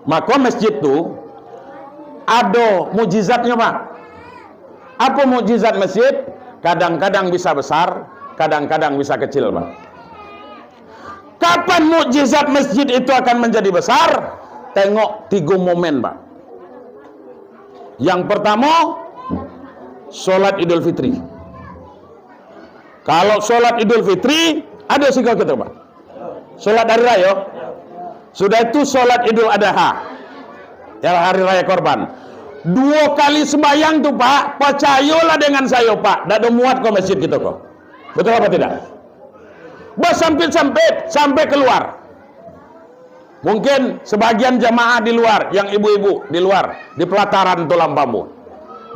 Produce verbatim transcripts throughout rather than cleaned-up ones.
Mako masjid tu ado mukjizatnyo, Pak. Apo mukjizat masjid? Kadang-kadang bisa besar, kadang-kadang bisa kecil, Pak. Kapan mukjizat masjid itu akan menjadi besar? Tengok tigo momen, Pak. Yang pertama, sholat Idul Fitri. Kalau sholat Idul Fitri, ada siko kita, Pak. Sholat hari rayo. Sudah itu sholat Idul Adha. Ya, hari raya korban. Dua kali sembahyang tu, Pak, percayolah dengan saya, Pak, dak ada muat ko masjid kita ko. Betul apa tidak? Bersampit-sampit sampai keluar. Mungkin sebagian jamaah di luar, yang ibu-ibu di luar, di pelataran tu lampam.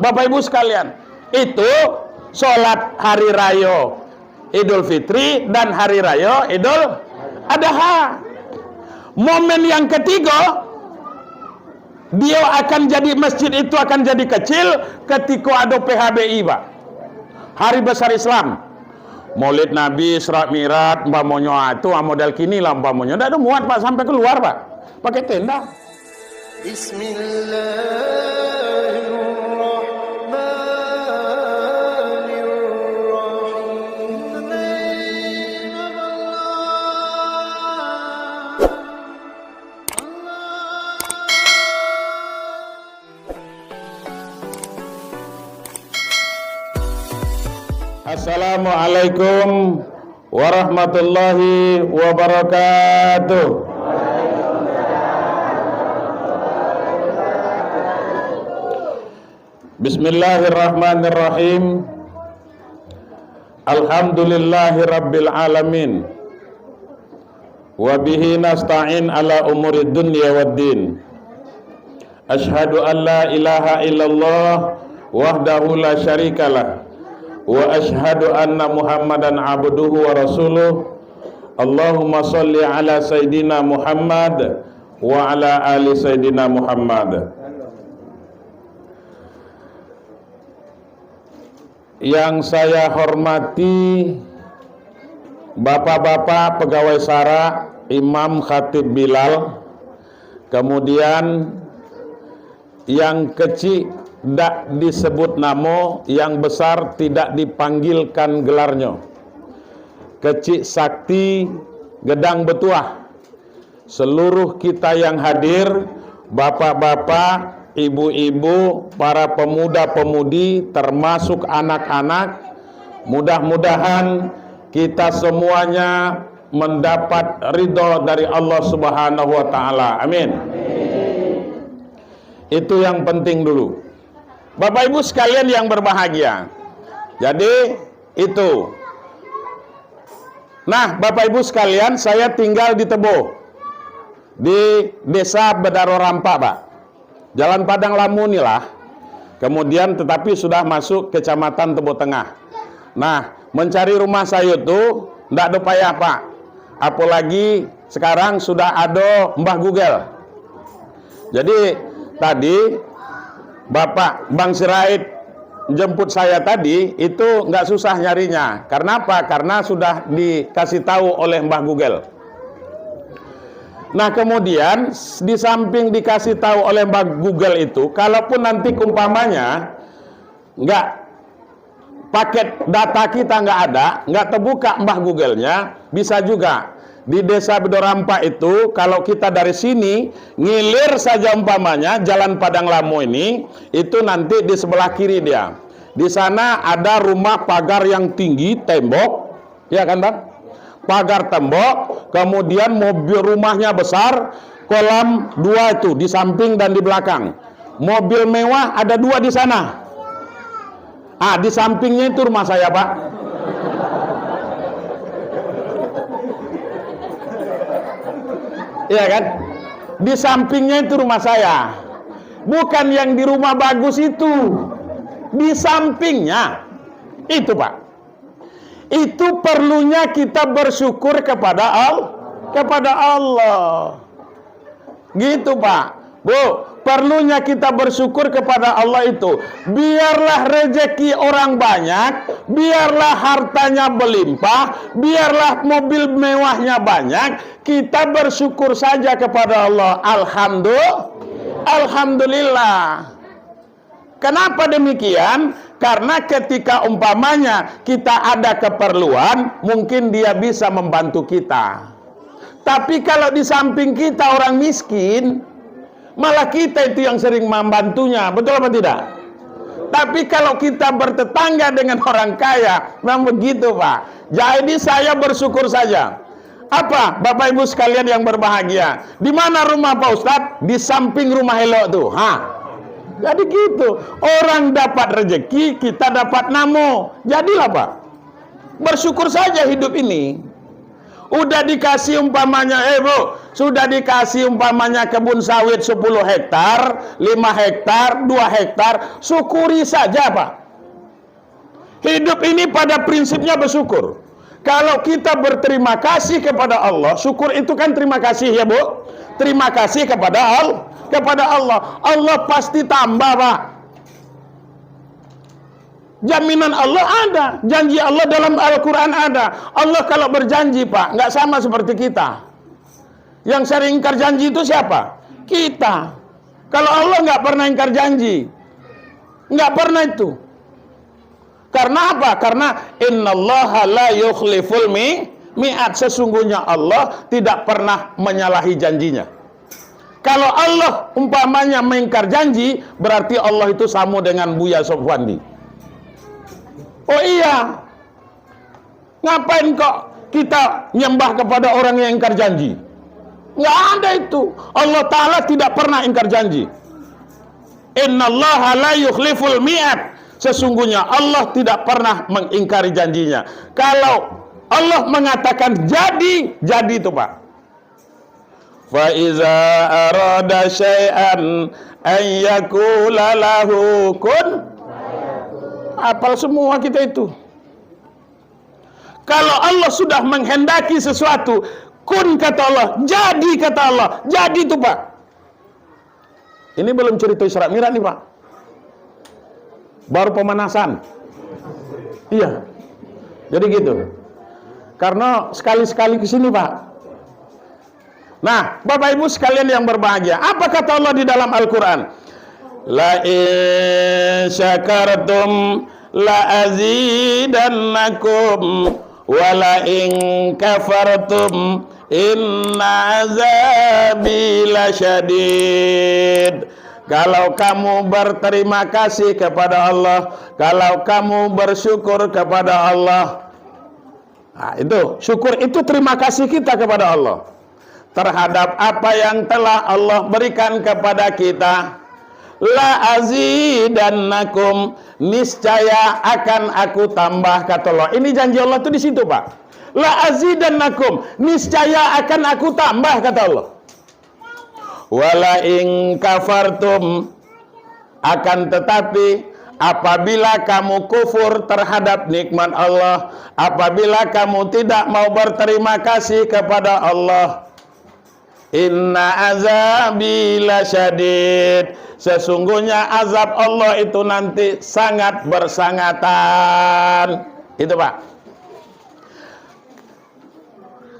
Bapak Ibu sekalian, itu sholat hari rayo Idul Fitri dan hari rayo Idul Adha. Momen yang ketiga, dia akan jadi, masjid itu akan jadi kecil ketika ada P H B I, Pak. Hari Besar Islam. Maulid Nabi, Isra Mi'raj, umpamonyo, ah, itu, ah, model kini lah umpamonyo. Ndak ada muat, Pak, sampai keluar, Pak. Pakai tenda. Bismillahirrahmanirrahim. Assalamualaikum warahmatullahi wabarakatuh. Bismillahirrahmanirrahim. Alhamdulillahirabbil alamin. Wa bihi nasta'in ala umuri dunya waddin. Asyhadu an la ilaha illallah wahdahu la syarikalah. Wa asyhadu anna Muhammadan abduhu wa rasuluh. Allahumma shalli ala Sayyidina Muhammad wa ala ali Sayyidina Muhammad. Yang saya hormati bapak-bapak pegawai sara, imam, khatib, bilal, kemudian yang kecik dak disebut namo, yang besar tidak dipanggilkan gelarnyo. Kecik sakti, gedang batuah. Seluruh kita yang hadir, bapak-bapak, ibu-ibu, para pemuda-pemudi, termasuk anak-anak, mudah-mudahan kita semuanya mendapat ridho dari Allah Subhanahu wa Ta'ala. Amin. Itu yang penting dulu. Bapak Ibu sekalian yang berbahagia, jadi itu. Nah, Bapak Ibu sekalian, saya tinggal di Tebo, di Desa Bedaro Rampak, Pak. Jalan Padang Lamo ni lah. Kemudian, tetapi sudah masuk Kecamatan Tebo Tengah. Nah, mencari rumah saya tu ndak ada payah, Pak. Apalagi sekarang sudah ada Mbah Google. Jadi, tadi Bapak Bang Sirait jemput saya tadi, itu nggak susah nyarinya. Karena apa? Karena sudah dikasih tahu oleh Mbah Google. Nah, kemudian, di samping dikasih tahu oleh Mbah Google itu, kalaupun nanti umpamanya nggak, paket data kita nggak ada, nggak terbuka Mbah Google-nya, bisa juga. Di Desa Bedorampak itu, kalau kita dari sini ngilir saja umpamanya Jalan Padang Lamo ini, itu nanti di sebelah kiri dia. Di sana ada rumah pagar yang tinggi, tembok, ya kan, Bang? Pagar tembok, kemudian mobil, rumahnya besar, kolam dua itu di samping dan di belakang. Mobil mewah ada dua di sana. Ah, di sampingnya itu rumah saya, Pak. Iya kan? Di sampingnya itu rumah saya. Bukan yang di rumah bagus itu. Di sampingnya. Itu, Pak. Itu perlunya kita bersyukur kepada Al-, kepada Allah. Gitu, Pak. Bu, perlunya kita bersyukur kepada Allah itu. Biarlah rezeki orang banyak, biarlah hartanya berlimpah, biarlah mobil mewahnya banyak, kita bersyukur saja kepada Allah. Alhamdulillah. Alhamdulillah. Kenapa demikian? Karena ketika umpamanya kita ada keperluan, mungkin dia bisa membantu kita. Tapi kalau di samping kita orang miskin, malah kita itu yang sering membantunya. Betul apa tidak? Tapi kalau kita bertetangga dengan orang kaya, memang begitu, Pak. Jadi saya bersyukur saja. Apa, Bapak Ibu sekalian yang berbahagia? Di mana rumah Pak Ustadz? Di samping rumah elok tu. Ha. Jadi gitu. Orang dapat rezeki, kita dapat namo. Jadilah, Pak. Bersyukur saja hidup ini. Udah dikasih umpamanya, eh, Bu, sudah dikasih umpamanya kebun sawit sepuluh hektar, lima hektar, dua hektar, syukuri saja, Pak. Hidup ini pada prinsipnya bersyukur. Kalau kita berterima kasih kepada Allah, syukur itu kan terima kasih, ya, Bu. Terima kasih kepada Al-, kepada Allah. Allah pasti tambah, Pak. Jaminan Allah ada, janji Allah dalam Al-Quran ada. Allah kalau berjanji, Pak, nggak sama seperti kita. Yang sering ingkar janji itu siapa? Kita. Kalau Allah nggak pernah ingkar janji, nggak pernah itu. Karena apa? Karena innallaha la yukhliful mi-, mi'ad. Sesungguhnya Allah tidak pernah menyalahi janjinya. Kalau Allah umpamanya mengingkar janji, berarti Allah itu sama dengan Buya Sofwandi. Oh iya, ngapain kok kita nyembah kepada orang yang ingkar janji? Nggak ada itu. Allah Ta'ala tidak pernah ingkar janji. Innallaha la yukhliful mi'ad. Sesungguhnya Allah tidak pernah mengingkari janjinya. Kalau Allah mengatakan jadi, jadi itu, Pak. Fa iza arada syai'an an yaqula lahu kun. Apal semua kita itu. Kalau Allah sudah menghendaki sesuatu, kun kata Allah, jadi kata Allah, jadi itu, Pak. Ini belum cerita Isra Mi'raj nih, Pak. Baru pemanasan. Iya. Jadi gitu. Karena sekali-sekali ke sini, Pak. Nah, Bapak Ibu sekalian yang berbahagia, apa kata Allah di dalam Al-Quran? La in syakartum la azidannakum, wa la in kafartum inna azabi lasyadid. Kalau kamu berterima kasih kepada Allah, kalau kamu bersyukur kepada Allah, nah, itu syukur, itu terima kasih kita kepada Allah terhadap apa yang telah Allah berikan kepada kita. La azidannakum, niscaya akan Aku tambah, kata Allah. Ini janji Allah tu di situ, Pak. La azidannakum, niscaya akan Aku tambah, kata Allah. Wa la in kafartum, akan tetapi, apabila kamu kufur terhadap nikmat Allah, apabila kamu tidak mau berterima kasih kepada Allah, inna azabi lasyadid, sesungguhnya azab Allah itu nanti sangat bersangatan. Itu, Pak.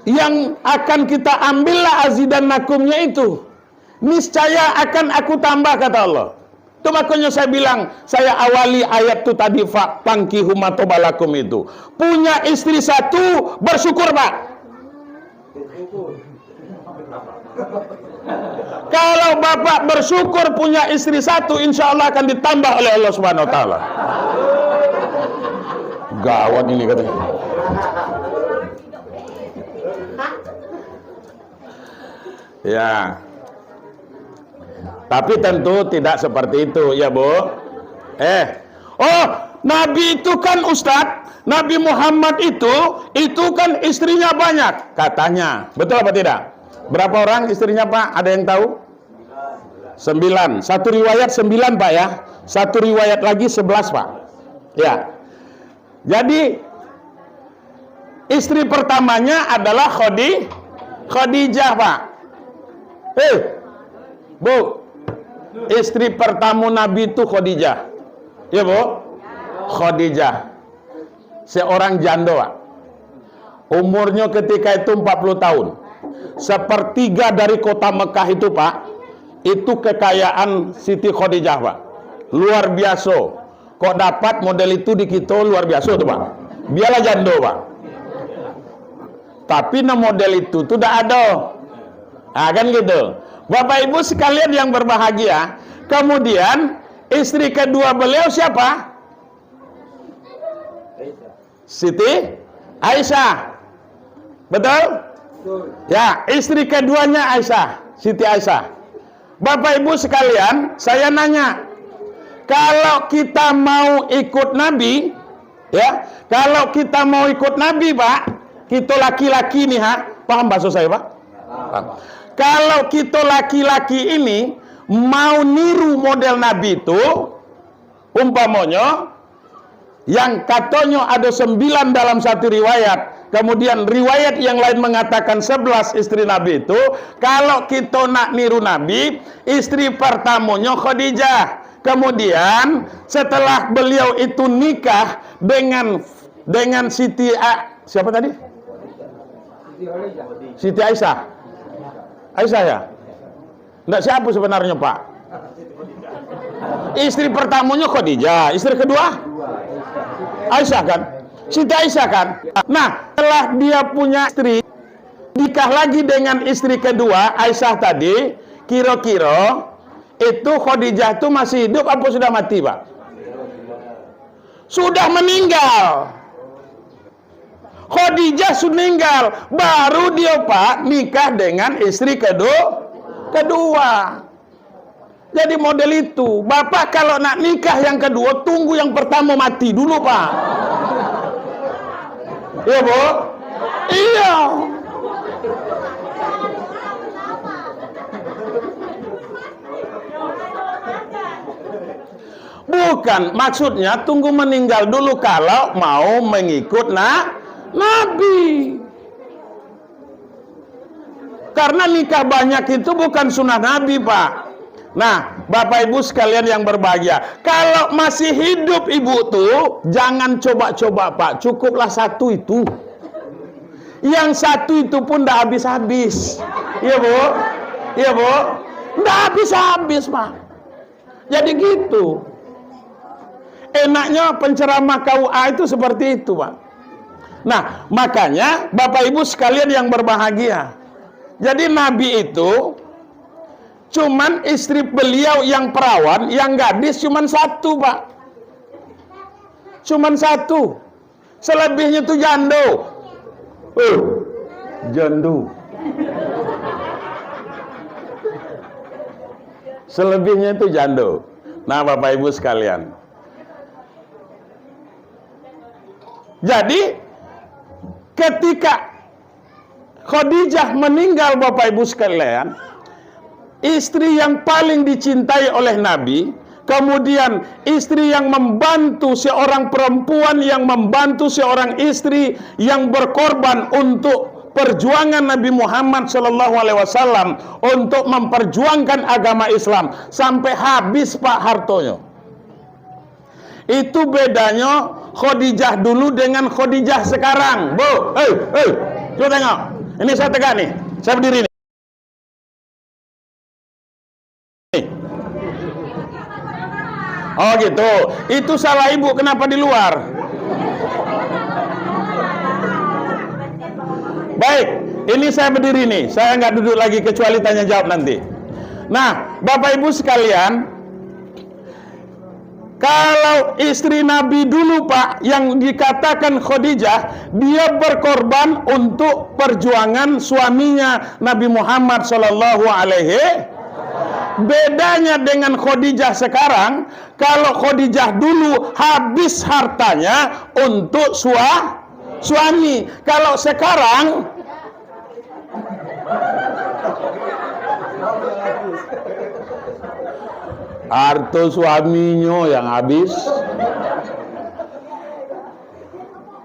Yang akan kita ambil la azidannakumnya itu, niscaya akan Aku tambah, kata Allah. Itu makanya saya bilang, saya awali ayat tu tadi, fa-, fankihu ma taba lakum itu. Punya istri satu, bersyukur, Pak. Kalau Bapak bersyukur punya istri satu, insya Allah akan ditambah oleh Allah Subhanahu wa Ta'ala. Gawat ini, katanya. Ya. Tapi tentu tidak seperti itu, ya, Bu. Eh, oh, Nabi itu kan, Ustaz, Nabi Muhammad itu, itu kan istrinya banyak, katanya. Betul apa tidak? Berapa orang istrinya, Pak? Ada yang tahu? Sembilan. Satu riwayat sembilan, Pak, ya. Satu riwayat lagi sebelas, Pak. Ya. Jadi, istri pertamanya adalah Khadi-, Khadijah, Pak. Eh, Bu, Istri pertama Nabi itu Khadijah. Ya, Bu? Khadijah. Seorang janda, Pak. Umurnyo ketika itu empat puluh tahun. Sepertiga dari kota Mekah itu, Pak, itu kekayaan Siti Khadijah, Pak. Luar biasa. Kok dapat model itu di kito, luar biasa tu, Pak. Biarlah janda, Pak. Tapi nah model itu tu dak ada. Ah, kan gitu. Bapak Ibu sekalian yang berbahagia, kemudian istri kedua beliau siapa? Siti Aisyah. Betul? Ya, istri keduanya Aisyah, Siti Aisyah. Bapak Ibu sekalian, saya nanya, kalau kita mau ikut Nabi, ya, kalau kita mau ikut Nabi, Pak, kita laki-laki nih, ha, paham bahasa saya, Pak? Paham. Kalau kita laki-laki ini mau niru model Nabi itu, umpamonyo, yang katonyo ada sembilan dalam satu riwayat, kemudian riwayat yang lain mengatakan sebelas istri Nabi itu, kalau kita nak niru Nabi, istri pertamonyo Khadijah. Kemudian, setelah beliau itu nikah dengan, dengan Siti A-, siapa tadi? Siti Aisyah. Aisyah, ya? Ndak siapa sebenarnya, Pak? Istri pertamanya Khadijah, istri kedua Aisyah, kan? Siti Aisyah, kan? Nah, setelah dia punya istri, nikah lagi dengan istri kedua, Aisyah tadi, kira-kira itu Khadijah tu masih hidup apa sudah mati, Pak? Sudah meninggal. Khadijah su-, meninggal, baru dia, Pak, nikah dengan istri kedu-, kedua. Jadi model itu, Bapak kalau nak nikah yang kedua, tunggu yang pertama mati dulu, Pak. Iya, Bu? Iya. Bukan, maksudnya tunggu meninggal dulu kalau mau mengikut na-, Nabi. Karena nikah banyak itu bukan sunnah Nabi, Pak. Nah, Bapak Ibu sekalian yang berbahagia, kalau masih hidup ibu tu, jangan coba-coba, Pak. Cukuplah satu itu. Yang satu itu pun ndak habis-habis. Iya, Bu? Iya, Bu? Ndak habis-habis, Pak. Jadi gitu. Enaknya penceramah K U A itu seperti itu, Pak. Nah, makanya Bapak Ibu sekalian yang berbahagia. Jadi Nabi itu cuman istri beliau yang perawan, yang gadis cuman satu, Pak. Cuman satu. Selebihnya tu jando. Eh, jando. Selebihnya tu jando. Nah, Bapak Ibu sekalian. Jadi, ketika Khadijah meninggal, Bapak Ibu sekalian, istri yang paling dicintai oleh Nabi, kemudian istri yang membantu, seorang perempuan yang membantu seorang istri yang berkorban untuk perjuangan Nabi Muhammad sallallahu alaihi wasallam, untuk memperjuangkan agama Islam, sampai habis, Pak, hartonyo. Itu bedanyo Khadijah dulu dengan Khadijah sekarang. Bu, hei, hei, cuba tengok. Ini saya tegak nih, saya berdiri nih. Oh gitu, itu salah ibu, kenapa di luar? Baik, ini saya berdiri nih, saya nggak duduk lagi kecuali tanya jawab nanti. Nah, Bapak Ibu sekalian, kalau istri Nabi dulu, Pak, yang dikatakan Khadijah, dia berkorban untuk perjuangan suaminya Nabi Muhammad sallallahu alaihi. Bedanya dengan Khadijah sekarang, kalau Khadijah dulu habis hartanya untuk sua-, suami. Kalau sekarang Harto suaminyo yang habis.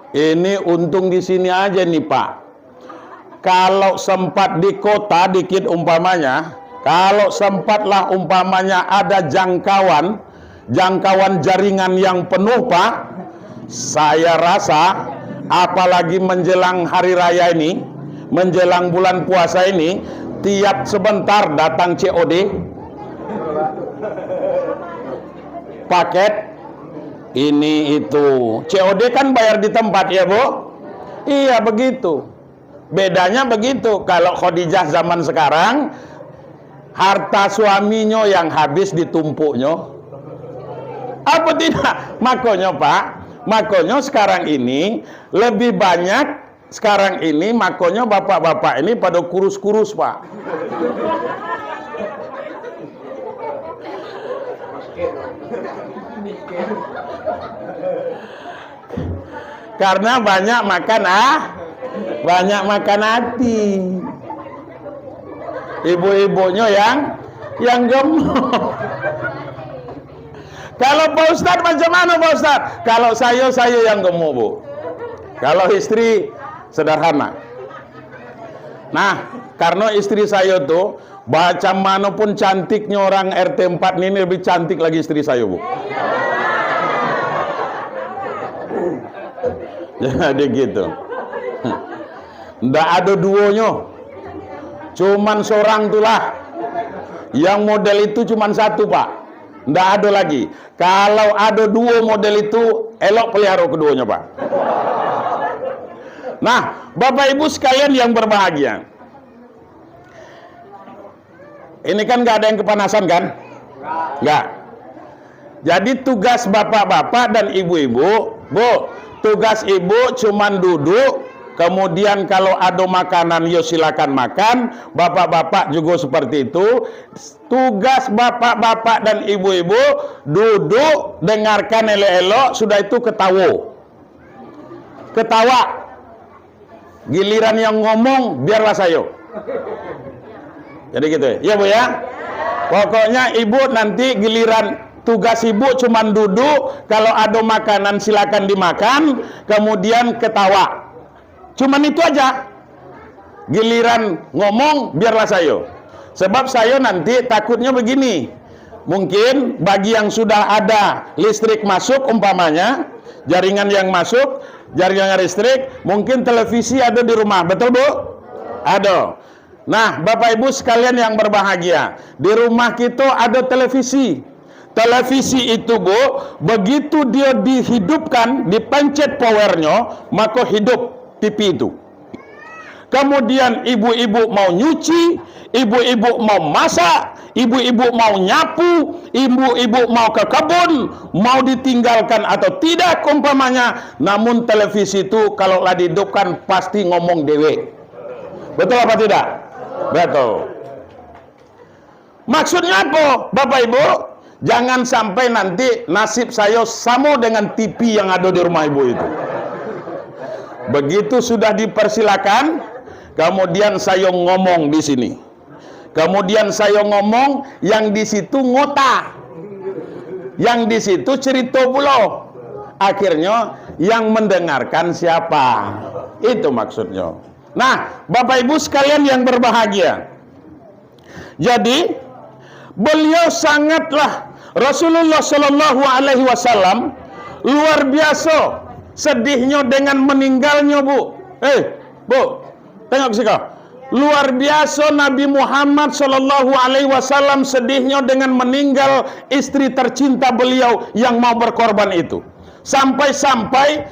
Ini untung di sini aja nih, Pak. Kalau sempat di kota dikit umpamanya, Kalau sempatlah umpamanya ada jangkauan, jangkauan jaringan yang penuh, Pak, saya rasa, apalagi menjelang hari raya ini, menjelang bulan puasa ini, tiap sebentar datang C O D. Paket, ini itu. C O D kan bayar di tempat, ya, Bu? Iya, begitu. Bedanya begitu, kalau Khadijah zaman sekarang, harta suaminyo yang habis ditumpuknyo. Apa tidak? Makonyo, Pak, makonyo sekarang ini lebih banyak, sekarang ini makonyo bapak-bapak ini pada kurus-kurus, Pak. Karena banyak makan, ah, banyak makan ati. Ibu-ibunyo yang, yang gemuk. Kalau Pak Ustadz macam mana, Pak Ustadz? Kalau sayo, sayo yang gemuk, Bu. Kalau istri, sederhana. Nah, karena istri sayo tu, macam mano pun cantiknyo orang R T empat ni, lebih cantik lagi istri sayo, Bu. Jadi gitu. Ndak ado duonyo. Cuman sorang tu lah. Yang model itu cuman satu, Pak. Ndak ado lagi. Kalau ado duo model itu, elok peliharo keduonyo, Pak. Nah, Bapak Ibu sekalian yang berbahagia. Ini kan nggak ada yang kepanasan, kan? Nggak. Jadi tugas bapak-bapak dan ibu-ibu, Bu, tugas ibu cuman duduk, kemudian kalau ada makanan, yo silakan makan, bapak-bapak juga seperti itu. Tugas bapak-bapak dan ibu-ibu, duduk, dengarkan elok-elok, sudah itu ketawa. Ketawa. Giliran yang ngomong, biarlah sayo. Jadi gitu, ya, Bu, ya? Pokoknya ibu nanti giliran tugas ibu cuman duduk, kalau ada makanan silakan dimakan, kemudian ketawa. Cuman itu aja. Giliran ngomong, biarlah sayo. Sebab sayo nanti takutnya begini. Mungkin bagi yang sudah ada listrik masuk, umpamanya, jaringan yang masuk, jaringan listrik, mungkin televisi ada di rumah. Betul, Bu? Ada. Nah, Bapak Ibu sekalian yang berbahagia, di rumah kita ada televisi. Televisi itu, Bu, begitu dia dihidupkan, dipencet powernya, maka hidup T V itu. Kemudian ibu-ibu mau nyuci, ibu-ibu mau masak, ibu-ibu mau nyapu, ibu-ibu mau ke kebun, mau ditinggalkan atau tidak umpamanya, namun televisi itu kalau lah dihidupkan pasti ngomong dewek. Betul apa tidak? Betul. Maksudnya apa, Bapak Ibu? Jangan sampai nanti nasib sayo samo dengan T V yang ada di rumah Ibu itu. Begitu sudah dipersilakan, kemudian sayo ngomong di sini. Kemudian sayo ngomong, yang di situ ngota. Yang di situ cerita pulo. Akhirnya, yang mendengarkan siapa? Itu maksudnya. Nah, Bapak Ibu sekalian yang berbahagia. Jadi, beliau sangatlah, Rasulullah Shallallahu Alaihi Wasallam luar biasa sedihnyo dengan meninggalnyo, Bu. Eh, Bu, tengok ke siko. Luar biasa Nabi Muhammad Shallallahu Alaihi Wasallam sedihnyo dengan meninggal istri tercinta beliau yang mau berkorban itu. Sampai-sampai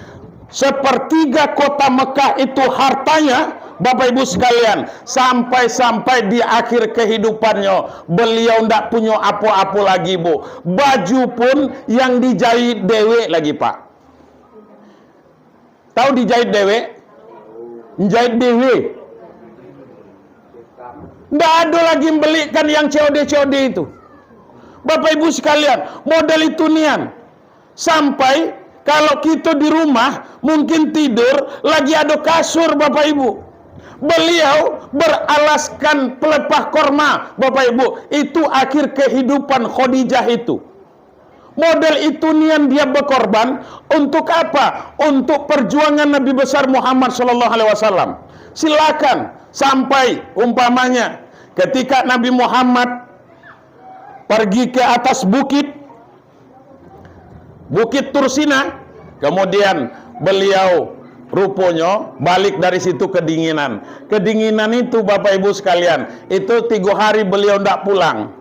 sepertiga kota Mekah itu hartanya, Bapak Ibu sekalian, sampai-sampai di akhir kehidupannya, beliau ndak punyo apo-apo lagi, Bu. Baju pun yang dijahit dewek lagi, Pak. Tahu dijahit dewek? Jahit dewek. Ndak ado lagi membelikan yang C O D-C O D itu. Bapak Ibu sekalian, model itu nian. Sampai kalau kita di rumah, mungkin tidur, lagi ada kasur, Bapak Ibu. Beliau beralaskan pelepah korma, Bapak Ibu. Itu akhir kehidupan Khadijah itu. Model itu nian dia berkorban untuk apa? Untuk perjuangan Nabi besar Muhammad sallallahu alaihi wasallam. Silakan sampai umpamanya Ketika Nabi Muhammad pergi ke atas bukit, Bukit Tursina, kemudian beliau ruponyo balik dari situ kedinginan. Kedinginan itu, Bapak Ibu sekalian, itu tigo hari beliau ndak pulang.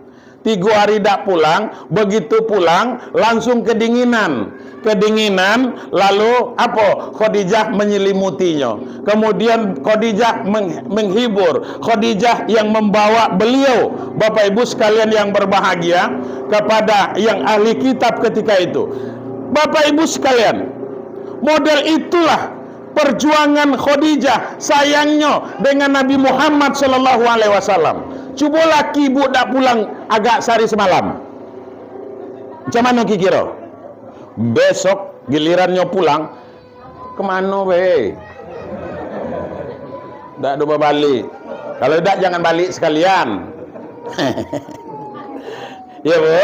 Tigo hari ndak pulang, begitu pulang, langsung kedinginan. Kedinginan, lalu apo? Khadijah menyelimutinyo. Kemudian Khadijah meng-, menghibur. Khadijah yang membawa beliau, Bapak Ibu sekalian yang berbahagia, kepada yang ahli kitab ketika itu. Bapak Ibu sekalian, model itulah perjuangan Khadijah, sayangnyo, dengan Nabi Muhammad sallallahu alaihi wasallam. Cubo laki ibu dak pulang agak sehari semalam. Macam mano kikiro? Besok gilirannyo pulang, kemano be? Dak ado babalik. Kalau dak, jangan balik sekalian. Iya, Bu?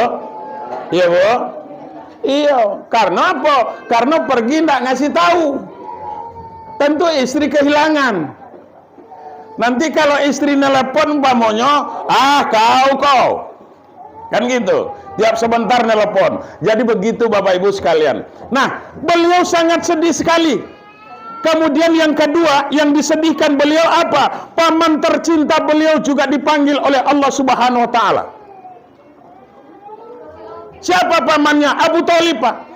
Iya, Bu? Iya. Karena apa? Karena pergi ndak ngasih tahu. Tentu istri kehilangan. Nanti kalau istri nelepon umpamonyo, "Ah, kau, kau." Kan gitu. Tiap sebentar nelepon. Jadi begitu, Bapak Ibu sekalian. Nah, beliau sangat sedih sekali. Kemudian yang kedua, yang disedihkan beliau apa? Paman tercinta beliau juga dipanggil oleh Allah Subhanahu wa Ta'ala. Siapa pamannya? Abu Thalib, Pak.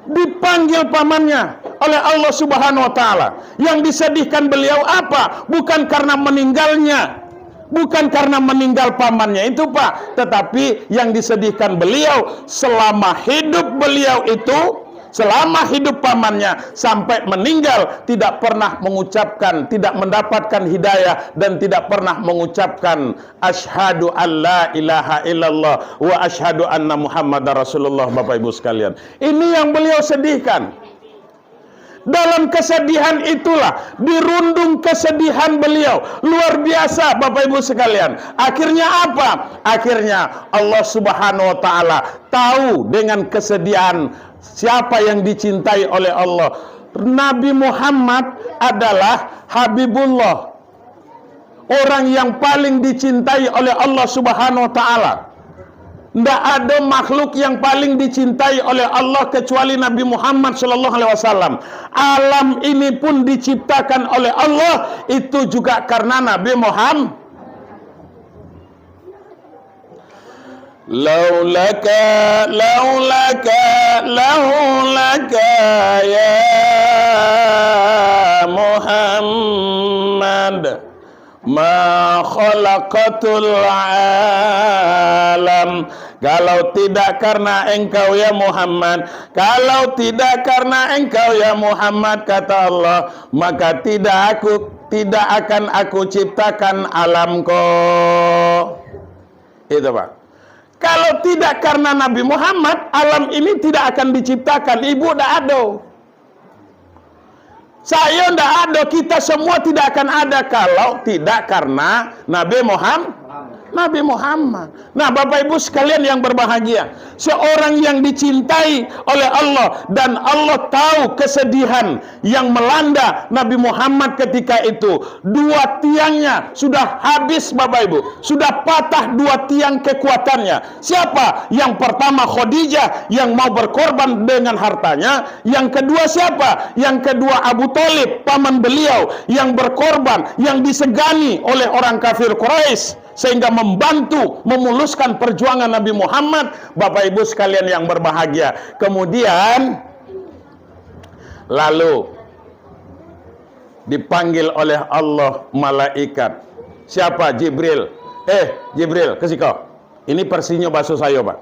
Dipanggil pamannya oleh Allah Subhanahu wa Ta'ala. Yang disedihkan beliau apa? Bukan karena meninggalnya, bukan karena meninggal pamannya itu, Pak, tetapi yang disedihkan beliau, selama hidup beliau itu, selama hidup pamannya sampai meninggal, tidak pernah mengucapkan, tidak mendapatkan hidayah, dan tidak pernah mengucapkan "Asyhadu an la ilaha illallah wa asyhadu anna Muhammadar Rasulullah", Bapak Ibu sekalian. Ini yang beliau sedihkan. Dalam kesedihan itulah dirundung kesedihan beliau. Luar biasa, Bapak Ibu sekalian. Akhirnya apa? Akhirnya Allah Subhanahu wa Ta'ala tahu dengan kesedihan siapa yang dicintai oleh Allah. Nabi Muhammad adalah Habibullah, orang yang paling dicintai oleh Allah Subhanahu wa Ta'ala. Ndak ado makhluk yang paling dicintai oleh Allah kecuali Nabi Muhammad sallallahu alaihi wasallam. Alam ini pun diciptakan oleh Allah, itu juga karena Nabi Muhammad. Laulaka, laulaka, laulaka, ya Muhammad, ma khalaqatul alam. Kalau tidak karena engkau, ya Muhammad, kalau tidak karena engkau, ya Muhammad, kata Allah, maka tidak aku, tidak akan aku ciptakan alam ko. Itu, Pak. Kalau tidak karena Nabi Muhammad, alam ini tidak akan diciptakan. Ibu ndak ado. Saya ndak ado. Kita semua tidak akan ada kalau tidak karena Nabi Muhammad. Nabi Muhammad. Nah, Bapak Ibu sekalian yang berbahagia, seorang yang dicintai oleh Allah, dan Allah tahu kesedihan yang melanda Nabi Muhammad ketika itu. Dua tiangnya sudah habis, Bapak Ibu, sudah patah dua tiang kekuatannya. Siapa? Yang pertama Khadijah yang mau berkorban dengan hartanya. Yang kedua siapa? Yang kedua Abu Thalib, paman beliau, yang berkorban, yang disegani oleh orang kafir Quraisy, sehingga membantu memuluskan perjuangan Nabi Muhammad. Bapak Ibu sekalian yang berbahagia, kemudian lalu dipanggil oleh Allah malaikat. Siapa? Jibril. "Eh, Jibril, ke siko." Ini persinyo baso sayo, Pak.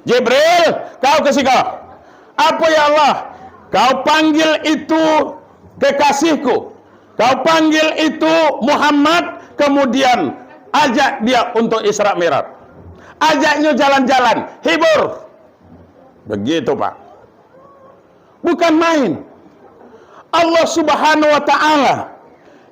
"Jibril, kau ke siko." "Apo, ya Allah?" "Kau panggil itu kekasihku. Kau panggil itu Muhammad, kemudian ajak dia untuk Isra Mi'raj. Ajaknyo jalan-jalan, hibur." Begitu, Pak. Bukan main. Allah Subhanahu wa Ta'ala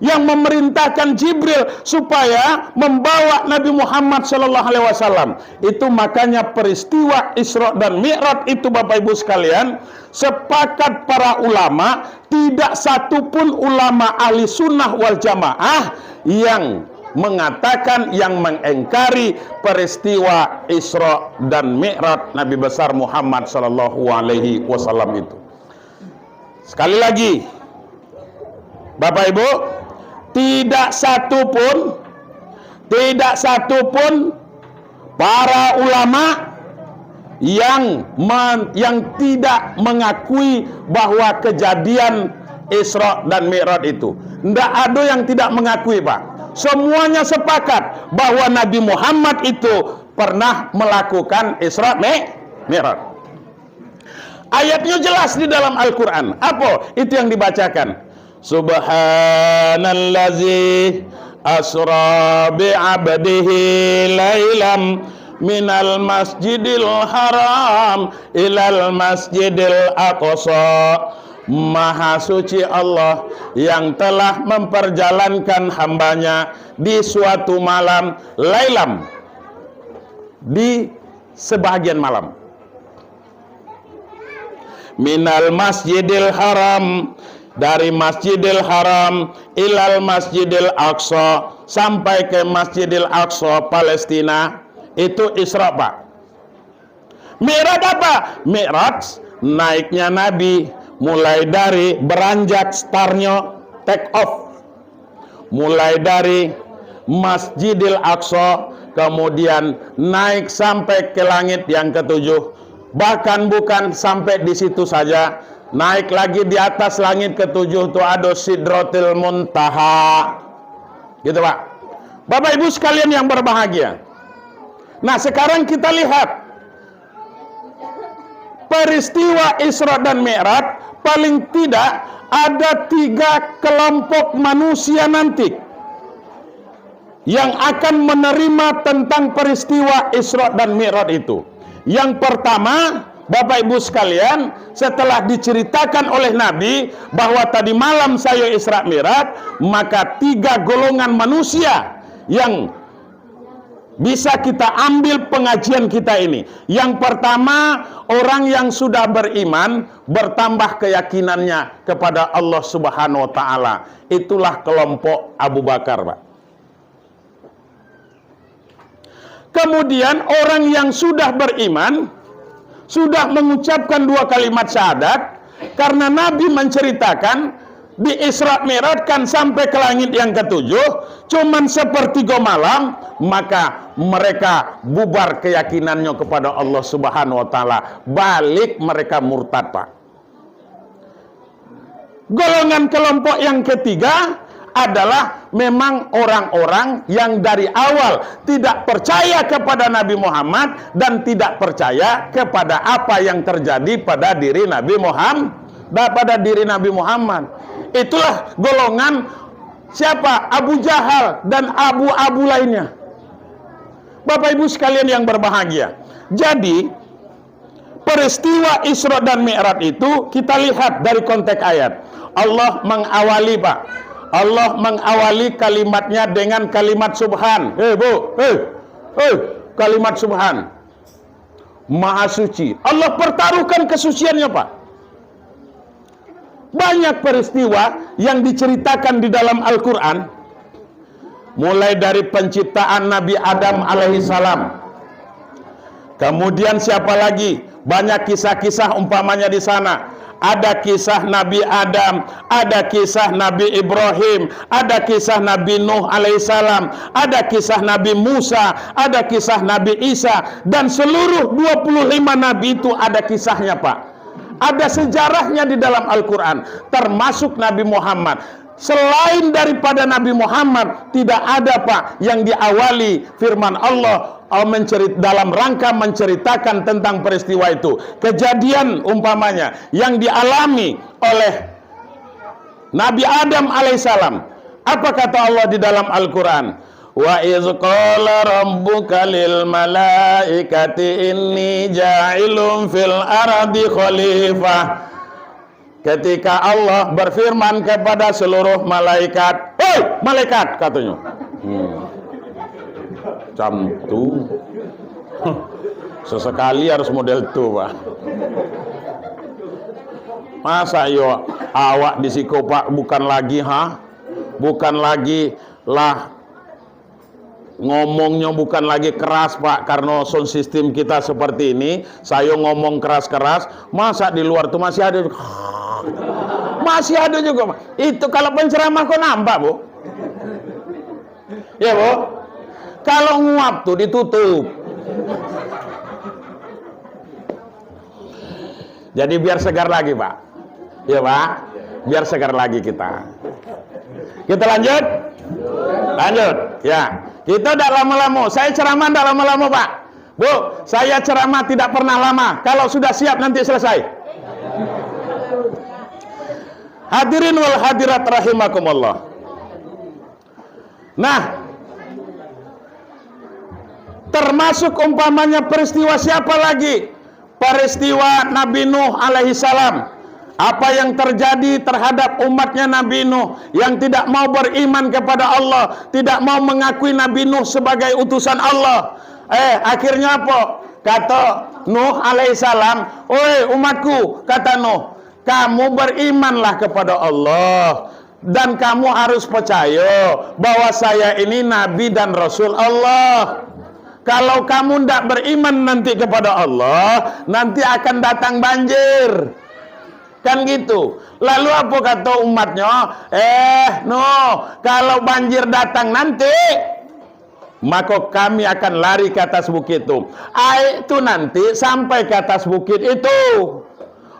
yang memerintahkan Jibril supaya membawa Nabi Muhammad sallallahu alaihi wasallam. Itu makanya peristiwa Isra dan Mi'raj itu, Bapak Ibu sekalian, sepakat para ulama, tidak satu pun ulama ahli sunnah wal jamaah yang mengatakan, yang mengingkari peristiwa Isra dan Mi'raj Nabi besar Muhammad sallallahu alaihi wasallam itu. Sekali lagi, Bapak Ibu, tidak satu pun, tidak satu pun para ulama yang men-, yang tidak mengakui bahwa kejadian Isra dan Mi'raj itu. Ndak ado yang tidak mengakui, Pak. Semuanya sepakat bahwa Nabi Muhammad itu pernah melakukan Isra Mi-, Mi'raj. Ayatnya jelas di dalam Al-Quran. Apa itu yang dibacakan? Subhanallazi asra bi'abdihi lailam minal masjidil haram ilal masjidil aqsa. Maha suci Allah yang telah memperjalankan hambanya di suatu malam, lailam, di sebahagian malam. Minal masjidil haram, dari masjidil haram, ilal masjidil aqsa, sampai ke masjidil aqsa Palestina, itu Isra, Pak. Mi'raj apa? Mi'raj naiknya Nabi, mulai dari beranjak startnya, take off. Mulai dari Masjidil Aqsa, kemudian naik sampai ke langit yang ketujuh. Bahkan bukan sampai di situ saja, naik lagi di atas langit ketujuh tu ado Sidratil Muntaha. Gitu, Pak. Bapak Ibu sekalian yang berbahagia. Nah, sekarang kita lihat peristiwa Isra dan Mi'raj, paling tidak ada tiga kelompok manusia nanti yang akan menerima tentang peristiwa Isra dan Mi'raj itu. Yang pertama, Bapak Ibu sekalian, setelah diceritakan oleh Nabi bahwa tadi malam sayo Isra Mi'raj, maka tiga golongan manusia yang bisa kita ambil pengajian kita ini. Yang pertama, orang yang sudah beriman, bertambah keyakinannya kepada Allah Subhanahu wa Ta'ala. Itulah kelompok Abu Bakar, Pak. Kemudian, orang yang sudah beriman, sudah mengucapkan dua kalimat syahadat, karena Nabi menceritakan, di Isra Mi'rajkan sampai ke langit yang ketujuh, cuman sepertiga malam, maka mereka bubar keyakinannya kepada Allah Subhanahu wa Ta'ala. Balik mereka murtad, Pak. Golongan kelompok yang ketiga adalah memang orang-orang yang dari awal tidak percaya kepada Nabi Muhammad dan tidak percaya kepada apa yang terjadi pada diri Nabi Muhammad, pada diri Nabi Muhammad. Itulah golongan siapa? Abu Jahal dan abu-abu lainnya. Bapak Ibu sekalian yang berbahagia. Jadi, peristiwa Isra dan Mi'raj itu kita lihat dari konteks ayat. Allah mengawali, Pak. Allah mengawali kalimatnya dengan kalimat subhan. Eh, Bu, eh, eh, kalimat subhan. Maha suci. Allah pertaruhkan kesuciannya, Pak. Banyak peristiwa yang diceritakan di dalam Al-Quran, mulai dari penciptaan Nabi Adam alaihissalam. Kemudian siapa lagi? Banyak kisah-kisah umpamanya di sana. Ada kisah Nabi Adam, ada kisah Nabi Ibrahim, ada kisah Nabi Nuh alaihissalam, ada kisah Nabi Musa, ada kisah Nabi Isa, dan seluruh dua puluh lima nabi itu ada kisahnya, Pak. Ada sejarahnya di dalam Al-Quran, termasuk Nabi Muhammad. Selain daripada Nabi Muhammad, tidak ada, Pak, yang diawali firman Allah, eh, mencerit-, dalam rangka menceritakan tentang peristiwa itu. Kejadian umpamanya yang dialami oleh Nabi Adam alaihissalam. Apa kata Allah di dalam Al-Quran? "Wa iz qala rabbuka lil malaikati inni ja'ilun fil ardi khalifah." Ketika Allah berfirman kepada seluruh malaikat, "Hei, malaikat," katanya. Hmm. Macam tu. Sesekali harus model tu, Pak. Masa iyo awak di siko, Pak, bukan lagi, ha? Bukan lagi lah Ngomongnyo bukan lagi keras, Pak, karena sound system kita seperti ini. Sayo ngomong keras-keras, masa di luar tu masih ada juga. Masih ada juga, Pak. Itu kalau penceramah kok nampak, Bu? Ya, Bu? Kalau nguap tu ditutup. Jadi biar segar lagi, Pak. Ya, Pak. Biar segar lagi kita. Kita lanjut? Lanjut. Ya. Kita tidak lama-lama. Saya ceramah tidak lama-lama, Pak. Bu, saya ceramah tidak pernah lama. Kalau sudah siap, nanti selesai. Hadirin wal hadirat rahimakumullah. Nah, termasuk umpamanya peristiwa siapa lagi? Peristiwa Nabi Nuh alaihissalam. Apa yang terjadi terhadap umatnya Nabi Nuh yang tidak mau beriman kepada Allah, tidak mau mengakui Nabi Nuh sebagai utusan Allah. Eh, akhirnya apa? Kata Nuh alaihissalam, "Oi umatku," kata Nuh, "kamu berimanlah kepada Allah, dan kamu harus percaya bahwa saya ini nabi dan rasul Allah. Kalau kamu ndak beriman nanti kepada Allah, nanti akan datang banjir." Kan gitu. Lalu apa kata umatnya? "Eh, Nuh, kalau banjir datang nanti, maka kami akan lari ke atas bukit tu. Air tu nanti sampai ke atas bukit itu.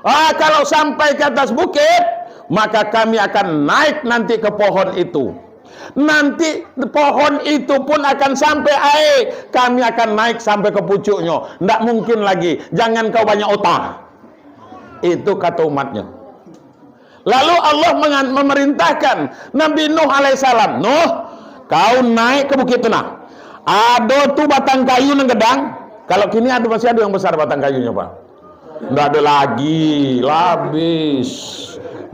Ah, kalau sampai ke atas bukit, maka kami akan naik nanti ke pohon itu. Nanti pohon itu pun akan sampai air, kami akan naik sampai ke pucuknyo. Ndak mungkin lagi, jangan kau banyak otak." Itu kata umatnya. Lalu Allah mengan-, memerintahkan Nabi Nuh alaihissalam, "Nuh, kau naik ke bukit tu nah. Ado tu batang kayu nan gadang." Kalau kini ado, masih ado yang besar batang kayunyo, Pak? Ndak ado lagi, lah habis.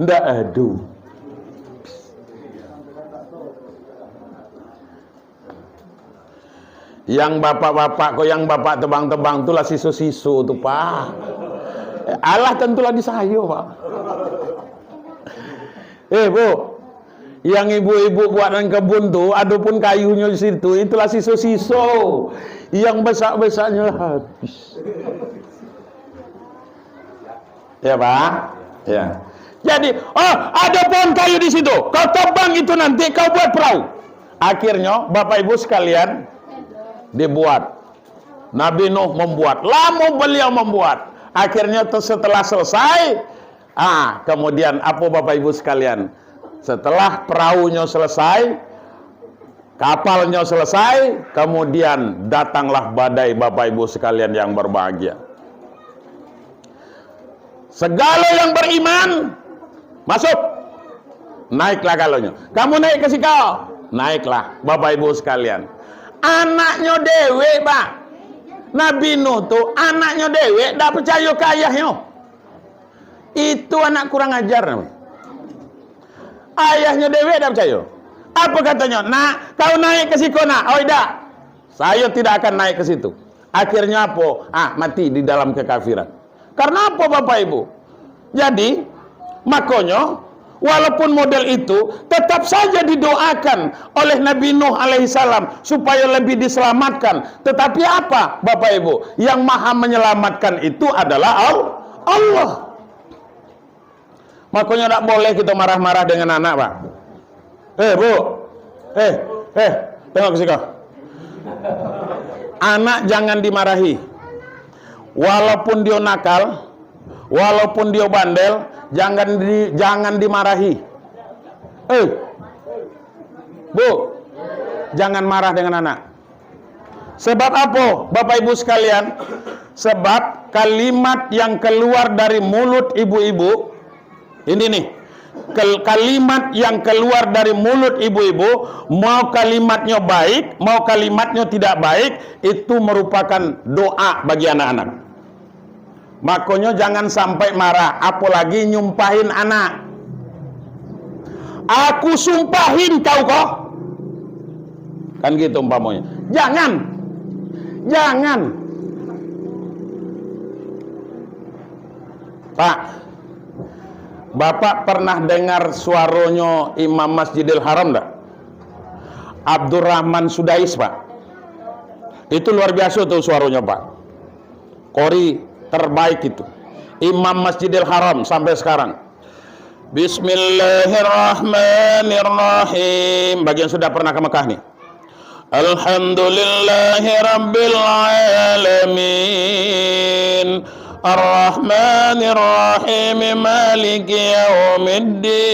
Ndak ado. Yang bapak-bapak ko, yang bapak tebang-tebang tu lah siso-siso tu, Pak. Alah, tentulah di sayo, Pak. Eh, Bu, yang ibu-ibu buat nan kebun tu, adopun kayunyo di situ, itulah siso-siso. Yang besak-besaknyo lah habis. Ya, Pak? Ya. Jadi, "Oh, ada pohon kayu di situ. Kau tebang itu nanti, kau buat perahu." Akhirnya, Bapak Ibu sekalian, dibuat. Nabi Nuh membuat. Lama beliau membuat. Akhirnya, te-, setelah selesai, ah, kemudian apa, Bapak Ibu sekalian? Setelah perahunya selesai, kapalnya selesai, kemudian datanglah badai, Bapak Ibu sekalian yang berbahagia. Segalo yang beriman, masuk. Naiklah galonyo. Kamu naik ke siko. Naiklah, Bapak Ibu sekalian. Anaknyo dewek, Pak. Nabi Nuh tu, anaknyo dewek, ndak percaya ka ayahnyo. Itu anak kurang ajar namanya. Ayahnyo dewek ndak percaya. Apa katonyo? "Nak, kau naik ke siko, nak." "Oh, idak. Sayo tidak akan naik ke situ." Akhirnya apa? Ah, mati di dalam kekafiran. Karena apa, Bapak Ibu? Jadi, makonyo, walaupun model itu, tetap saja didoakan oleh Nabi Nuh alaihissalam supaya lebih diselamatkan. Tetapi apa, Bapak Ibu? Yang maha menyelamatkan itu adalah Al-, Allah. Makonyo, ndak boleh kito marah-marah dengan anak, Pak. Eh, Bu. Eh, eh, tengok ke siko. Anak jangan dimarahi. Walaupun dio nakal, walaupun dio bandel, jangan di-, jangan dimarahi. Eh, Bu, jangan marah dengan anak. Sebab apa, Bapak Ibu sekalian? Sebab kalimat yang keluar dari mulut ibu-ibu, ini nih, kel-, kalimat yang keluar dari mulut ibu-ibu, mau kalimatnya baik, mau kalimatnya tidak baik, itu merupakan doa bagi anak-anak. Makonyo jangan sampai marah, apolagi nyumpahin anak. "Aku sumpahin kau ko." Kan gitu umpamonyo. Jangan. Jangan. Pak, Bapak pernah dengar suaronyo Imam Masjidil Haram ndak? Abdurrahman Sudais, Pak. Itu luar biasa tuh suaranya, Pak. Qori terbaik itu. Imam Masjidil Haram sampai sekarang. Bismillahirrahmanirrahim. Bagi yang sudah pernah ke Mekah nih. Alhamdulillahirabbil alamin. Arrahmanirrahim. Maliki yaumiddin.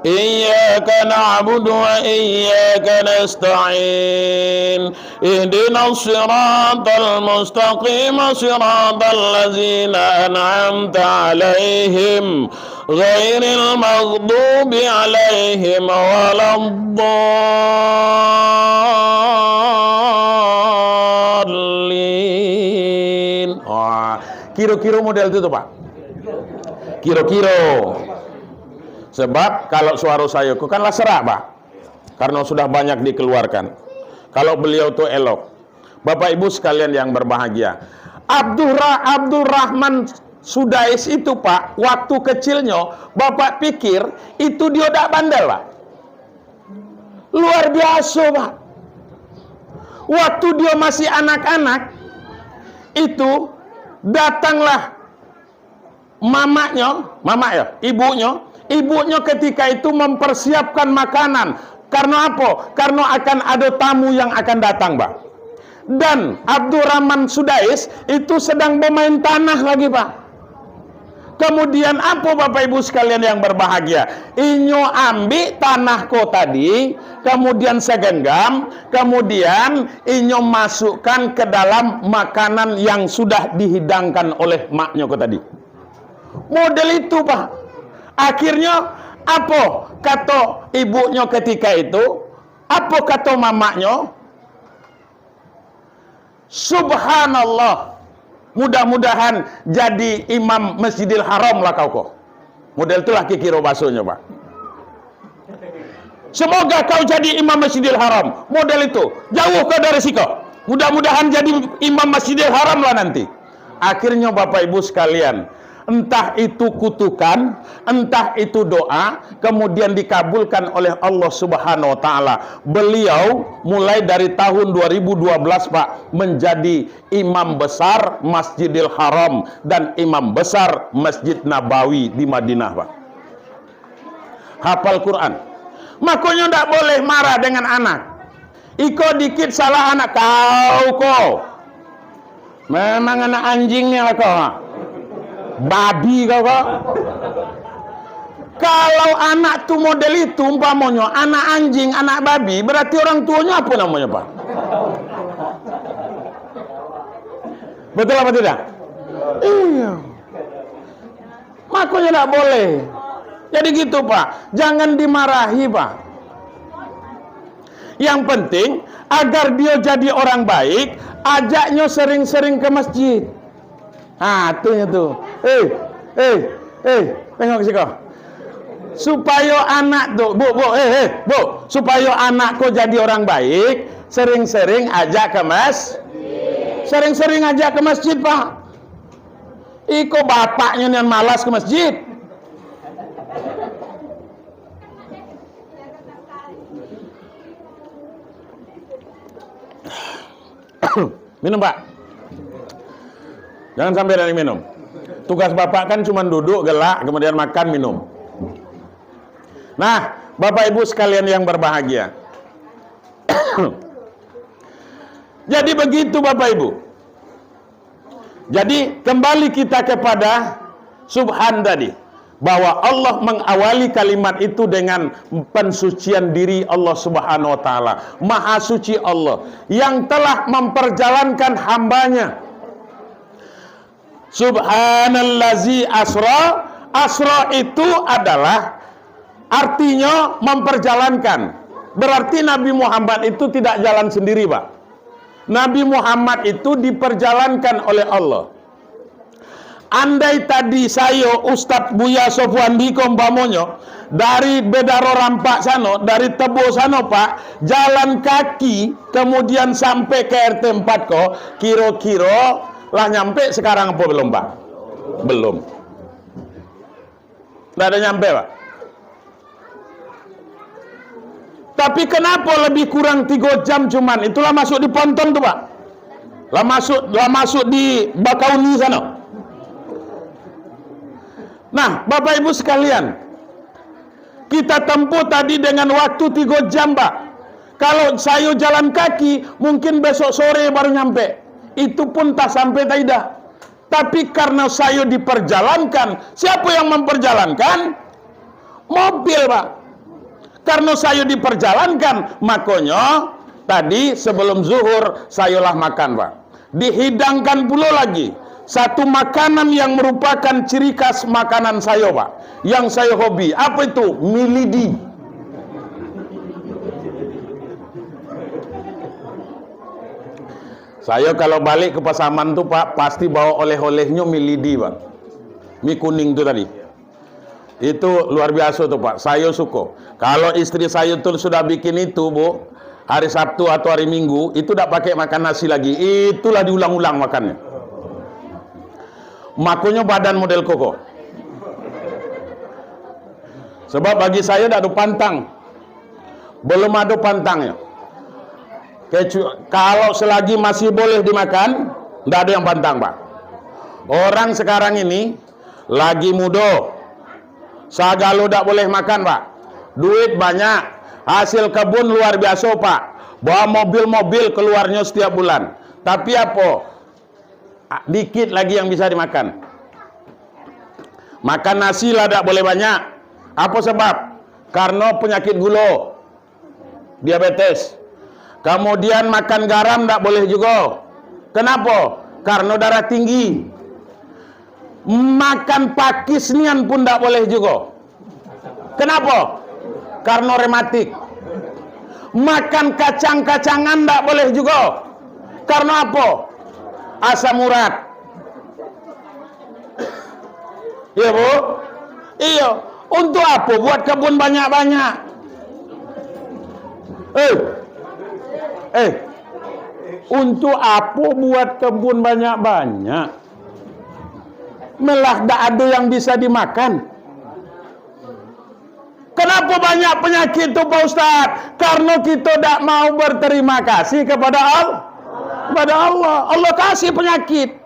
Iyyaka na'budu wa iyyaka nasta'in. Ihdinas siratal mustaqim, siratal ladzina an'amta 'alaihim, ghairil maghdubi 'alaihim waladdallin. Wah, kiro-kiro model itu tuh, Pak. Kiro-kiro. Sebab kalau suara saya ko kan lah serak, Pak. Karena sudah banyak dikeluarkan. Kalau beliau tu elok. Bapak Ibu sekalian yang berbahagia, Abdurra-, Abdul Rahman Sudais itu, Pak, waktu kecilnya, Bapak pikir itu dia dak bandel, Pak. Luar biasa, Pak. Waktu dia masih anak-anak, itu datanglah mamaknyo, mamak yo, ibunyo, ibunyo ketika itu mempersiapkan makanan. Karena apa? Karena akan ada tamu yang akan datang, Pak. Dan Abdurrahman Sudais itu sedang bermain tanah lagi, Pak. Kemudian apa, Bapak Ibu sekalian yang berbahagia? Inyo ambil tanah ko tadi, kemudian segenggam, kemudian inyo masukkan ke dalam makanan yang sudah dihidangkan oleh maknyo ko tadi. Model itu, Pak. Akhirnyo, apo kato ibunyo ketika itu? Apo kato mamaknyo? "Subhanallah, mudah-mudahan jadi imam Masjidil Haram lah kau ko." Model itulah kikiro basonyo, Pak. "Semoga kau jadi imam Masjidil Haram." Model itu. "Jauh kau dari siko. Mudah-mudahan jadi imam Masjidil Haram lah nanti." Akhirnyo, Bapak Ibu sekalian, entah itu kutukan, entah itu doa, kemudian dikabulkan oleh Allah Subhanahu wa Ta'ala. Beliau mulai dari tahun dua ribu dua belas, Pak, menjadi imam besar Masjidil Haram dan imam besar Masjid Nabawi di Madinah, Pak. Hafal Quran. Makonyo ndak boleh marah dengan anak. Iko dikit salah anak kau ko. Memang anak anjing ni lah kau, ha. Babi kau ko. Kalau anak tu model itu, umpamonyo anak anjing, anak babi, berarti orang tuonyo apo namonyo, Pak? Betul apa tidak? Iya. Makonyo ndak boleh. Jadi gitu, Pak. Jangan dimarahi, Pak. Yang penting, agar dia jadi orang baik, ajaknyo sering-sering ke masjid. Ha, tu nyo tu. Eh, eh, eh, tengok siko. Supayo anak tu, Bu, Bu, eh, eh, Bu, supayo anak ko jadi orang baik, sering-sering ajak ke mas-, sering-sering ajak ke masjid, Pak. Iko bapaknyo nian malas ke masjid. Minum, Pak. Jangan sampai dari minum. Tugas Bapak kan cuma duduk, gelak, kemudian makan, minum. Nah, Bapak Ibu sekalian yang berbahagia. Jadi begitu, Bapak Ibu. Jadi, kembali kita kepada Subhan tadi, bahwa Allah mengawali kalimat itu dengan pensucian diri Allah Subhanahu wa Ta'ala. Maha suci Allah yang telah memperjalankan hambanya. Subhanallazi asra, asra itu adalah artinya memperjalankan. Berarti Nabi Muhammad itu tidak jalan sendiri, Pak. Nabi Muhammad itu diperjalankan oleh Allah. Andai tadi sayo, Ustadz Buya Sofwan di ko umpamonyo, dari Bedaro Rampak sano, dari Tebo sano, Pak, jalan kaki, kemudian sampai ke R T empat ko, kiro-kiro lah nyampe sekarang apo belum, Pak? Belum. Ndak ado nyampe, Pak. Tapi kenapa lebih kurang tigo jam cuman? Itulah masuk di Ponton tu, Pak. Lah masuk, lah masuk di Bakauni sana. Nah, Bapak Ibu sekalian, kita tempuh tadi dengan waktu tigo jam, Pak. Kalau sayo jalan kaki, mungkin besok sore baru nyampe. Itu pun tak sampai, tak idah. Tapi karena sayo diperjalankan, siapa yang memperjalankan? Mobil, Pak. Karena sayo diperjalankan, makonyo tadi sebelum zuhur sayolah makan, Pak. Dihidangkan pulo lagi satu makanan yang merupakan ciri khas makanan sayo, Pak. Yang sayo hobi. Apa itu? Milidi. Sayo kalau balik ke Pasaman tu, Pak, pasti bawa oleh-olehnyo milidi, Pak. Mi kuning tu tadi. Itu luar biasa tu, Pak. Sayo suko. Kalau istri sayo tu sudah bikin itu, Bu, hari Sabtu atau hari Minggu, itu dak pakai makan nasi lagi. Itulah diulang-ulang makannyo. Makonyo badan model koko. Sebab bagi sayo dak ado pantang. Belum ado pantangnyo. Kecu-, kalau selagi masih boleh dimakan, ndak ado yang pantang, Pak. Orang sekarang ini lagi mudo, sagalo dak boleh makan, Pak. Duit banyak, hasil kebun luar biaso, Pak. Bawa mobil-mobil keluarnyo setiap bulan. Tapi apo? Ah, dikit lagi yang bisa dimakan. Makan nasi lah dak boleh banyak. Apo sebab? Karno penyakit gulo, diabetes. Kemudian makan garam dak boleh jugo. Kenapo? Karno darah tinggi. Makan pakis nian pun dak boleh jugo. Kenapo? Karno rematik. Makan kacang-kacangan ndak boleh jugo. Karno apo? Asam urat. Iyo, Bu? Iyo. Untuk apo buat kebun banyak-banyak? Eh. Eh. Untuk apo buat kebun banyak-banyak? Malah dak ado yang bisa dimakan. Kenapa banyak penyakit tu, Pak Ustaz? Karena kita dak mau berterima kasih kepada Al-, kepada Allah. Allah kasih penyakit.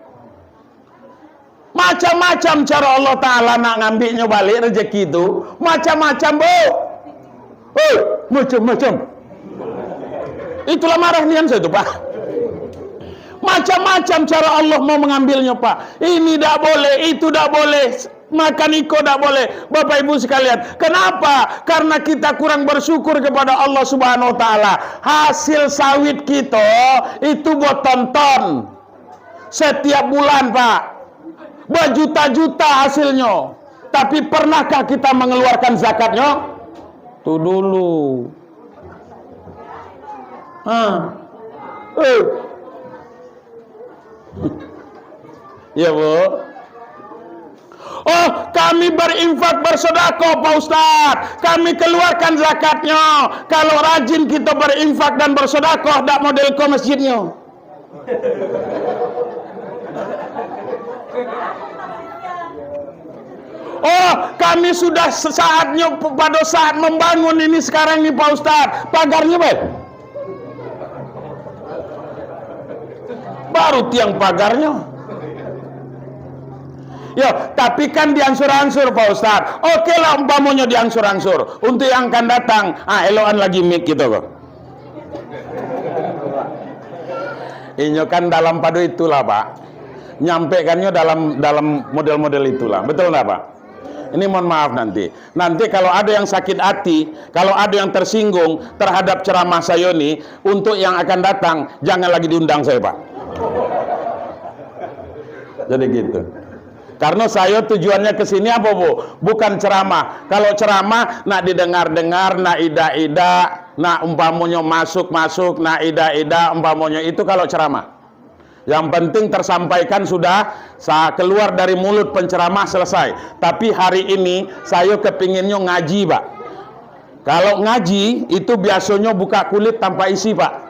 Macam-macam cara Allah Ta'ala nak ngambiknyo balik rezeki tu. Macam-macam, Bu. Hei, macam-macam. Itulah marah nian saya tu, Pak. Macam-macam cara Allah mau mengambilnya, Pak. Ini dak boleh, itu dak boleh. Makan iko dak boleh. Bapak Ibu sekalian, kenapa? Karena kita kurang bersyukur kepada Allah Subhanahu wa Ta'ala. Hasil sawit kita itu buat tonton. Setiap bulan, Pak. Berjuta-juta hasilnya. Tapi pernahkah kita mengeluarkan zakatnya? Tu dulu. Ha. Eh. Ya, Bu. Oh, kami berinfak, bersedekah, Pak Ustaz. Kami keluarkan zakatnya. Kalau rajin kita berinfak dan bersedekah, dak model ko masjidnya. Oh, kami sudah sesaatnya p-, pada saat membangun ini sekarang ni, Pak Ustaz. Pagarnya, baik. Baru tiang pagarnya. Yo, tapi kan diangsur-angsur, Pak Ustaz. Oke lah, umpamonyo diangsur-angsur. Untuk yang akan datang, ah, elokan lagi mic gitu kok. Inyo kan dalam pado itulah, Pak. Nyampekannyo dalam, dalam model-model itulah. Betul ndak, Pak? Ini mohon maaf nanti. Nanti kalau ada yang sakit hati, kalau ada yang tersinggung terhadap ceramah saya ni, untuk yang akan datang, jangan lagi diundang saya, Pak. Jadi gitu. Karena saya tujuannya ke sini apa, Bu? Bukan ceramah. Kalau ceramah, nak didengar-dengar, nak idak-idak, nak umpamonyo masuk-masuk, nak idak-idak, umpamonyo itu kalau ceramah. Yang penting tersampaikan sudah, sa-, keluar dari mulut penceramah, selesai. Tapi hari ini, saya kepinginnyo ngaji, Pak. Kalau ngaji, itu biasonyo buka kulit tanpa isi, Pak.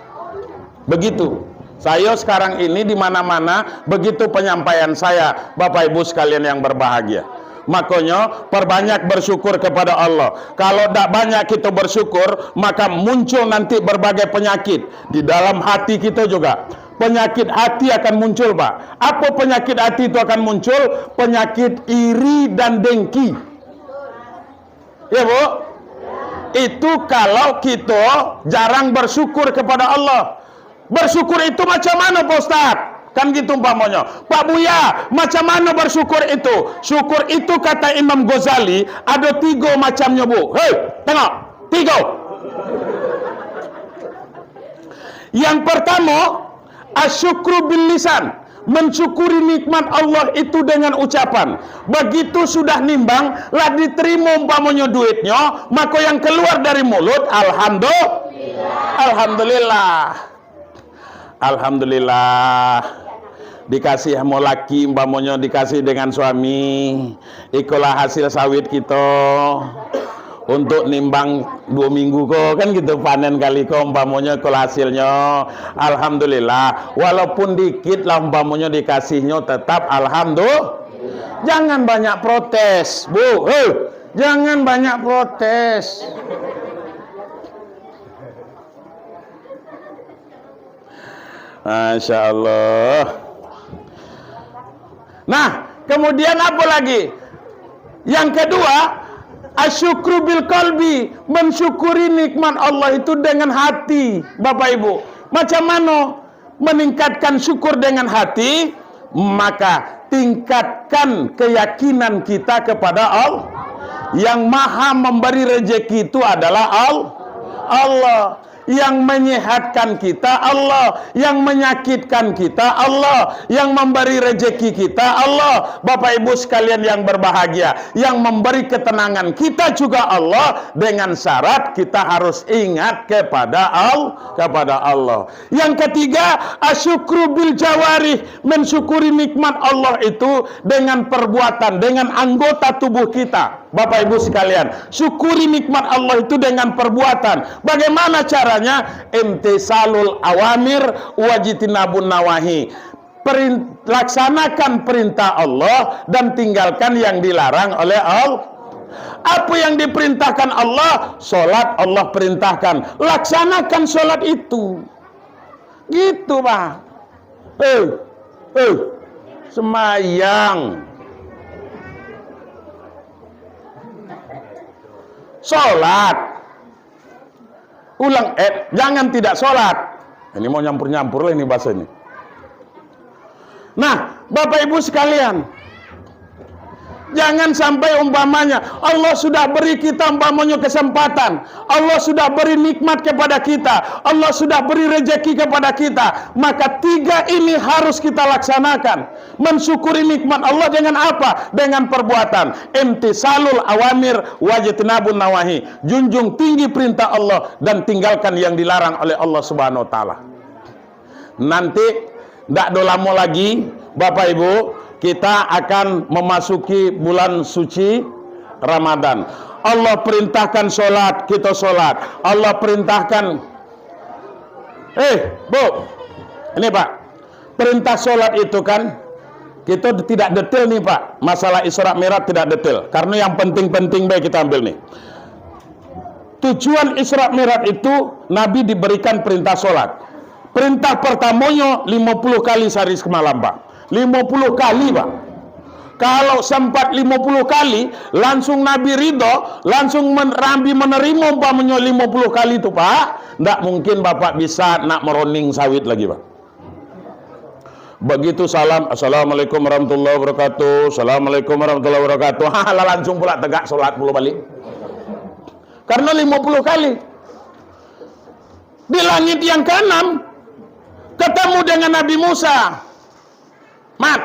Begitu. Saya sekarang ini di mana-mana, begitu penyampaian saya, Bapak Ibu sekalian yang berbahagia. Makonyo, perbanyak bersyukur kepada Allah. Kalau dak banyak kito bersyukur, maka muncul nanti berbagai penyakit di dalam hati kito juga. Penyakit hati akan muncul, Pak. Apa penyakit hati itu akan muncul? Penyakit iri dan dengki. Ya, Bu? Itu kalau kito jarang bersyukur kepada Allah. Bersyukur itu macam mana, Pak Ustaz? Kan gitu umpamonyo. Pak Buya, macam mana bersyukur itu? Syukur itu, kata Imam Ghazali, ada tiga macamnya, Bu. Hei, tengok. Tiga. Yang pertama, asyukru bil lisan, mensyukuri nikmat Allah itu dengan ucapan. Begitu sudah nimbang, lah diterima umpamonyo duitnyo, maka yang keluar dari mulut, "Alhamdu-, Alhamdulillah. Alhamdulillah." Dikasih mo laki, umpamonyo dikasih dengan suami. Ikolah hasil sawit kito. Untuk nimbang duo minggu ko, kan gitu, panen kali ko, umpamonyo ikolah hasilnyo. Alhamdulillah. Walaupun dikit lah umpamonyo dikasihnyo, tetap alhamdulillah. Jangan banyak protes, Bu. Hei, jangan banyak protes. Masya Allah. Nah, kemudian apa lagi? Yang kedua, asyukru bil qalbi, mensyukuri nikmat Allah itu dengan hati, Bapak Ibu. Macam mana meningkatkan syukur dengan hati? Maka tingkatkan keyakinan kita kepada Allah. Yang maha memberi rezeki itu adalah Al-, Allah. Yang menyehatkan kita Allah, yang menyakitkan kita Allah, yang memberi rezeki kita Allah. Bapak Ibu sekalian yang berbahagia, yang memberi ketenangan kita juga Allah, dengan syarat kita harus ingat kepada Al-, kepada Allah. Yang ketiga, asyukru bil jawarih, mensyukuri nikmat Allah itu dengan perbuatan, dengan anggota tubuh kita. Bapak Ibu sekalian, syukuri nikmat Allah itu dengan perbuatan. Bagaimana caranya? Imtisalul awamir wajtinabun nawahi. Perin-, laksanakan perintah Allah dan tinggalkan yang dilarang oleh Allah. Apa yang diperintahkan Allah? Salat Allah perintahkan. Laksanakan salat itu. Gitu, Pak. Eh, eh, sembahyang. Salat. Ulang, eh, jangan tidak salat. Ini mau nyampur-nyampur lah ini bahasa ini. Nah, Bapak Ibu sekalian, jangan sampai umpamanya Allah sudah beri kita umpamanya kesempatan, Allah sudah beri nikmat kepada kita, Allah sudah beri rezeki kepada kita, maka tiga ini harus kita laksanakan. Mensyukuri nikmat Allah dengan apa? Dengan perbuatan. Imtisalul awamir wajtinabun nawahi. Junjung tinggi perintah Allah dan tinggalkan yang dilarang oleh Allah Subhanahu wa Ta'ala. Nanti, ndak do lamo lagi, Bapak Ibu, kita akan memasuki bulan suci Ramadan. Allah perintahkan sholat, kita sholat. Allah perintahkan, eh, Bu, ini, Pak, perintah sholat itu kan, kita tidak detail nih, Pak, masalah Isra Mi'raj tidak detail, karena yang penting-penting baik kita ambil nih. Tujuan Isra Mi'raj itu, Nabi diberikan perintah sholat. Perintah pertamonyo limo puluah kali sahari samalam, Pak. Limo puluah kali, Pak. Kalau sempat limo puluah kali, langsung Nabi ridho, langsung men-, Nabi menerima umpamonyo limo puluah kali tu, Pak, ndak mungkin Bapak bisa nak meroning sawit lagi, Pak. Begitu salam, "Assalamualaikum warahmatullahi wabarakatuh, assalamualaikum warahmatullahi wabarakatuh." Alah, langsung pula tegak sholat puluah balik. Karena limo puluah kali. Di langit yang keenam, ketemu dengan Nabi Musa. "Mat,"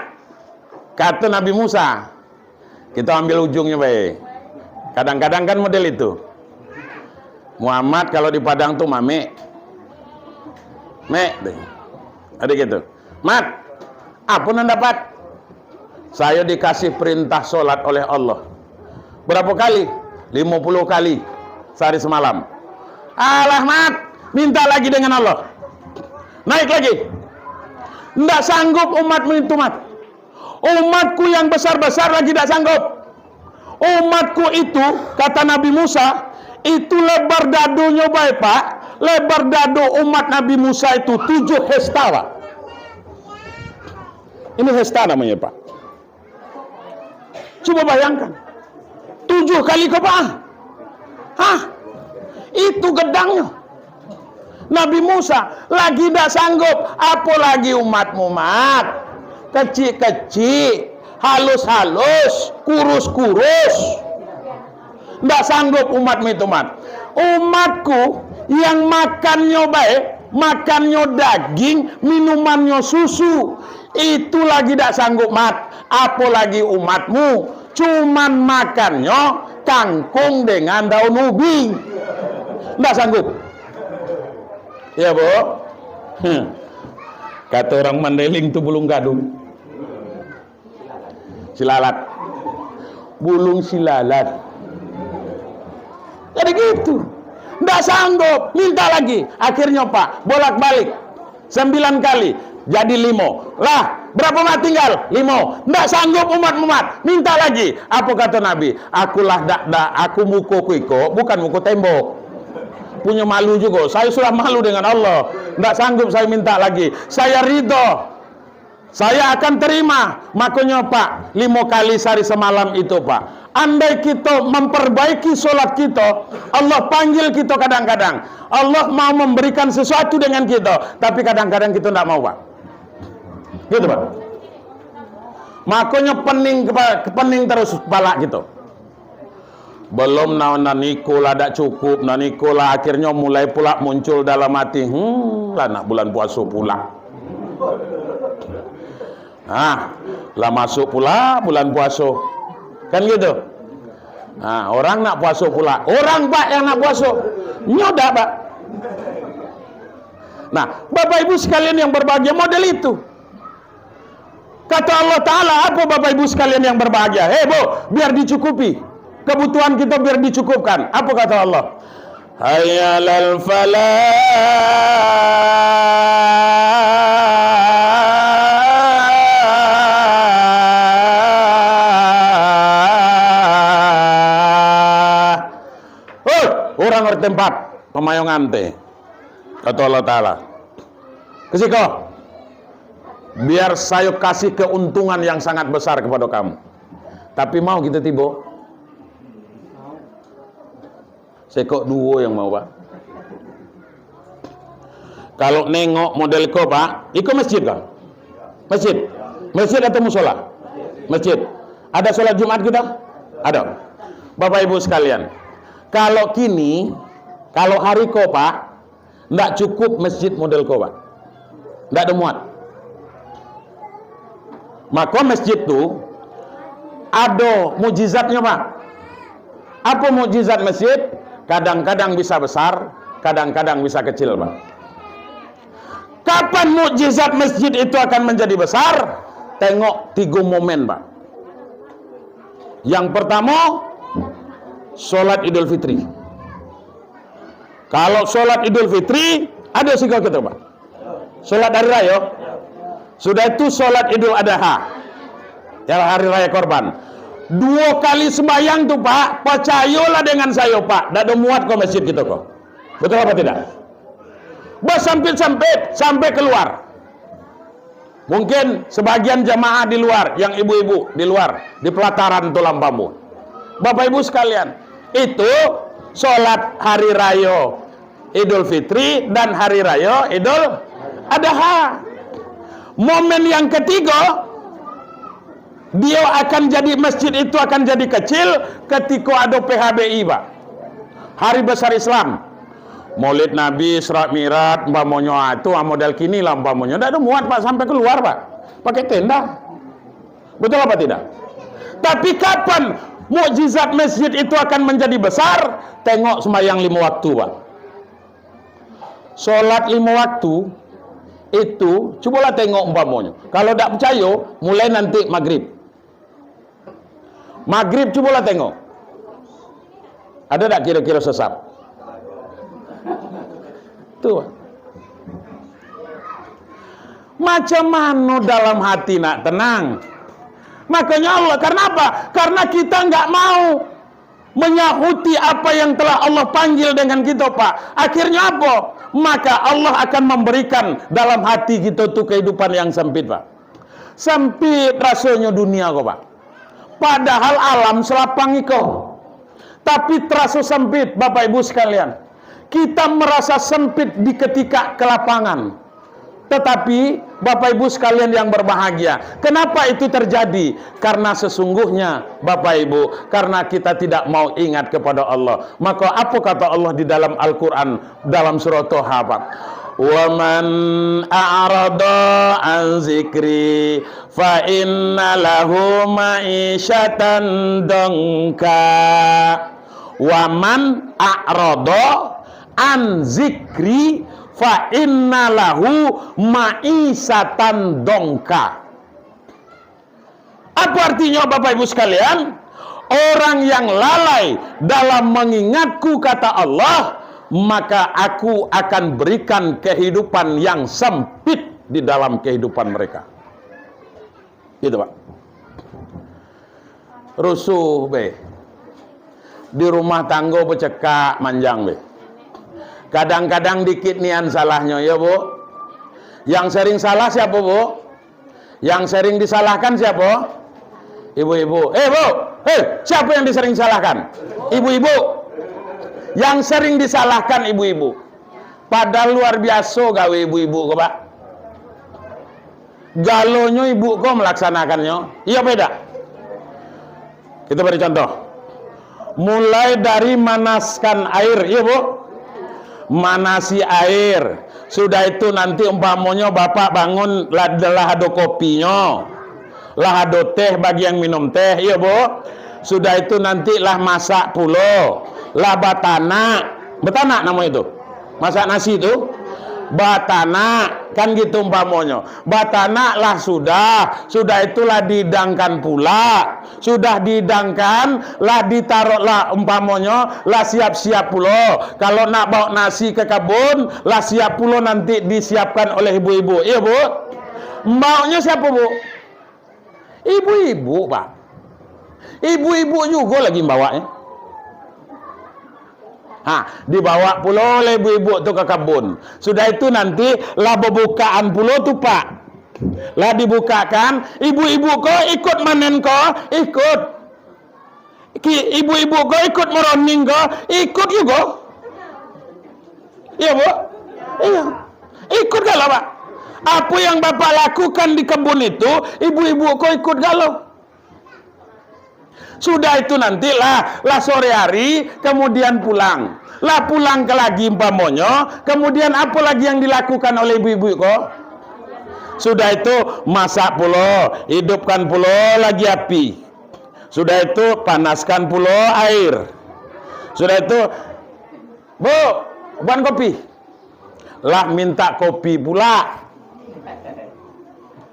kata Nabi Musa, kita ambil ujungnya baik. Kadang-kadang kan model itu. Muhammad kalau di Padang tu mamek. "Mek," tu. Ada gitu. "Mat, apa nan dapat?" "Saya dikasih perintah sholat oleh Allah." "Berapa kali?" "Limo puluah kali sahari semalam." "Alah, Mat, minta lagi dengan Allah. Naik lagi." "Ndak sanggup umatmu itu, Mat. Umatku yang besar-besar lagi ndak sanggup." "Umatku itu," kata Nabi Musa, "itu lebar dadonyo bae, Pak. Lebar dado umat Nabi Musa itu tujuh hesta, Pak." Ini hesta namanya, Pak. Cubo bayangkan. Tujuh kali ko, Pak. Hah? Itu gedangnyo. Nabi Musa lagi ndak sanggup, apolagi umatmu, Mat. Kecik-kecik, halus-halus, kurus-kurus. Ndak sanggup umatmu itu, Mat. Umatku yang makannyo bae, makannyo daging, minumannyo susu, itu lagi ndak sanggup, Mat. Apolagi umatmu, cuman makannyo kangkung dengan daun ubi. Ndak sanggup. Ya, Bu? Hmm. Kata orang Mandailing tu, bulung gadung. Silalat. Bulung silalat. Jadi gitu. Ndak sanggup, minta lagi. Akhirnyo, Pak, bolak-balik. Sambilan kali, jadi limo. Lah, barapo, Mat, tinggal? Limo. Ndak sanggup umat-umat, minta lagi. Apo kato Nabi? "Aku lah dak, dak, aku muko ku iko, bukan muko tembok." Punyo malu jugo. "Saya sudah malu dengan Allah. Ndak sanggup saya minta lagi. Saya ridho. Saya akan terima." Makonyo, Pak, limo kali sahari samalam itu, Pak. Andai kito mamparbaiki solat kito, Allah panggil kito kadang-kadang. Allah mau mambarikan sasuatu dengan kito, tapi kadang-kadang kito ndak mau, Pak. Gitu, Pak. Makonyo pening kepa-, pening tarus kepala kito. Belum na-, nan iko lah dak cukup, nan iko lah, akhirnyo mulai pula muncul dalam hati, "Hmm, lah nak bulan puaso pula. Ah, lah masuk pula bulan puaso." Kan gitu? Ah, orang nak puaso pula. Orang, Pak, yang nak puaso. Nyo dak, Pak. Nah, Bapak Ibu sekalian yang berbahagia, model itu. Kata Allah Ta'ala, apo, Bapak Ibu sekalian yang berbahagia? Hei, Bu, biar dicukupi. Kebutuhan kita biar dicukupkan. Apo kata Allah? "Hayya 'alal falah." Hei, urang bertempat, pamayungan te. Kata Allah Ta'ala. Kesiko, biar sayo kasih keuntungan yang sangat besar kepada kamu. Tapi mau kito tibo? Sekok duo yang mau, Pak. Kalau nengok model ko, Pak, iko masjid, Pak? Masjid. Masjid atau musola? Masjid. Ada sholat Jumat kita? Ada. Bapak Ibu sekalian, kalau kini, kalau hari ko, Pak, ndak cukup masjid model ko, Pak. Ndak ada muat. Maka masjid tu ado mukjizatnyo, Pak. Apo mukjizat masjid? Kadang-kadang bisa besar, kadang-kadang bisa kecil, Pak. Kapan mukjizat masjid itu akan menjadi besar? Tengok tigo momen, Pak. Yang pertamo, sholat Idul Fitri. Kalau sholat Idul Fitri, ado siko kito, Pak. Sholat hari rayo. Sudah itu sholat Idul Adha. Ya, hari raya korban. Duo kali sembahyang tu, Pak, percayolah dengan sayo, Pak, dak ado muat ko masjid kito ko. Betul apa tidak? Basampit-sampit sampai keluar. Mungkin sebagian jamaah di luar, yang ibu-ibu di luar, di pelataran tu lah umpamo. Bapak Ibu sekalian, itu sholat hari rayo Idul Fitri dan hari rayo Idul Adha. Momen yang ketigo, dio akan jadi, masjid itu akan jadi kecil ketiko ado P H B I, Pak. Hari Besar Islam. Maulid Nabi, Isra Mi'raj, umpamonyo, ah, itu, ah, model kini lah umpamonyo. Ndak ado muat, Pak, sampai keluar, Pak. Pakai tenda. Betul apa tidak? Tapi kapan mukjizat masjid itu akan menjadi besar? Tengok sembahyang limo waktu, Pak. Sholat limo waktu itu, cubolah tengok umpamonyo. Kalau ndak percayo, mulai nanti maghrib. Maghrib, cubolah tengok. Ada tak kiro-kiro sesap? Tu. Macam mano dalam hati nak tenang? Makanya Allah, karena apa? Karena kita nggak mau menyahuti apa yang telah Allah panggil dengan kita, Pak. Akhirnya apa? Maka Allah akan memberikan dalam hati kita tu kehidupan yang sempit, Pak. Sempit rasanya dunia ko, Pak. Padahal alam selapang iko. Tapi terasa sempit, Bapak Ibu sekalian. Kita merasa sempit di ketika kelapangan. Tetapi, Bapak Ibu sekalian yang berbahagia, kenapa itu terjadi? Karena sesungguhnya, Bapak Ibu, karena kita tidak mau ingat kepada Allah. Maka apa kata Allah di dalam Al-Quran, dalam surah Toha, Pak? "Wa man a'rada an zikri fa inna lahu ma'isyatan dongka." "Wa man a'rada an zikri fa inna lahu ma'isyatan dongka." Apa artinya, Bapak Ibu sekalian? Orang yang lalai dalam mengingatku, kata Allah, maka Aku akan berikan kehidupan yang sempit di dalam kehidupan mereka. Gitu, Pak. Rusuh be. Di rumah tanggo becekak manjang be. Kadang-kadang dikit nian salahnyo, ya, Bu. Yang sering salah siapa, Bu? Yang sering disalahkan siapa? Ibu-ibu. Eh, Bu, eh, siapa yang disering salahkan? Ibu-ibu. Yang sering disalahkan ibu-ibu. Padahal luar biaso gawe ibu-ibu ko, Pak. Galonyo ibu ko malaksanakannyo. Iyo apa indak? Kita beri contoh. Mulai dari manaskan air, iyo, Bu? Manasi air. Sudah itu nanti umpamonyo bapak bangun, lah, lah ado kopinyo, lah ado teh bagi yang minum teh, iyo, Bu? Sudah itu nanti lah masak pulo, lah batanak. Batanak namo itu. Masak nasi tu, batanak, kan gitu umpamonyo. Batanak lah sudah, sudah itu lah dihidangkan pula. Sudah dihidangkan, lah ditaruh lah umpamonyo, lah siap-siap pulo. Kalau nak bawa nasi ke kabun, lah siap pulo nanti disiapkan oleh ibu-ibu. Iyo, Bu? Mbauknyo siapa, Bu? Ibu-ibu, Pak. Ibu-ibu jugo lagi mbawa, eh. Ha, dibawa pulo oleh ibu-ibu tu ka kabun. Sudah itu nanti lah babukaan pulo tu, Pak. Lah dibukakan, ibu-ibu ko ikut manen ko, ikut. Ki-, ibu-ibu ko ikut maroning ko, ikut jugo. Iyo, Bu? Iyo. Ikut galo, Pak. Apo yang Bapak lakukan di kebun itu, ibu-ibu ko ikut galo. Sudah itu nanti lah, lah sore hari, kemudian pulang. Lah pulang ka lagi umpamonyo, kemudian apo lagi yang dilakukan oleh ibu-ibu ko? Sudah itu masak pulo, hidupkan pulo lagi api. Sudah itu panaskan pulo air. Sudah itu, "Bu, buan kopi." Lah minta kopi pula.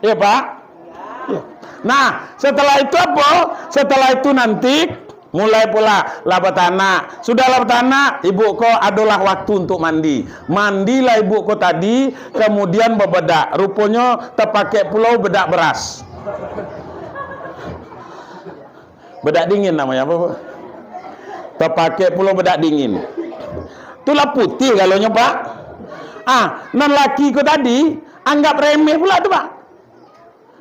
Iyo, Pak? Iyo. Nah, setelah itu apo? Setelah itu nanti mulai pula lah batanak. Sudah lah batanak, ibu ko adolah waktu untuk mandi. Mandilah ibu ko tadi, kemudian babedak. Ruponyo tapakai pulo bedak beras. Bedak dingin namonyo apo, Bu? Tapakai pulo bedak dingin. Tu lah putiah galonyo, Pak. Ah, nan laki ko tadi, anggap remeh pula tu, Pak.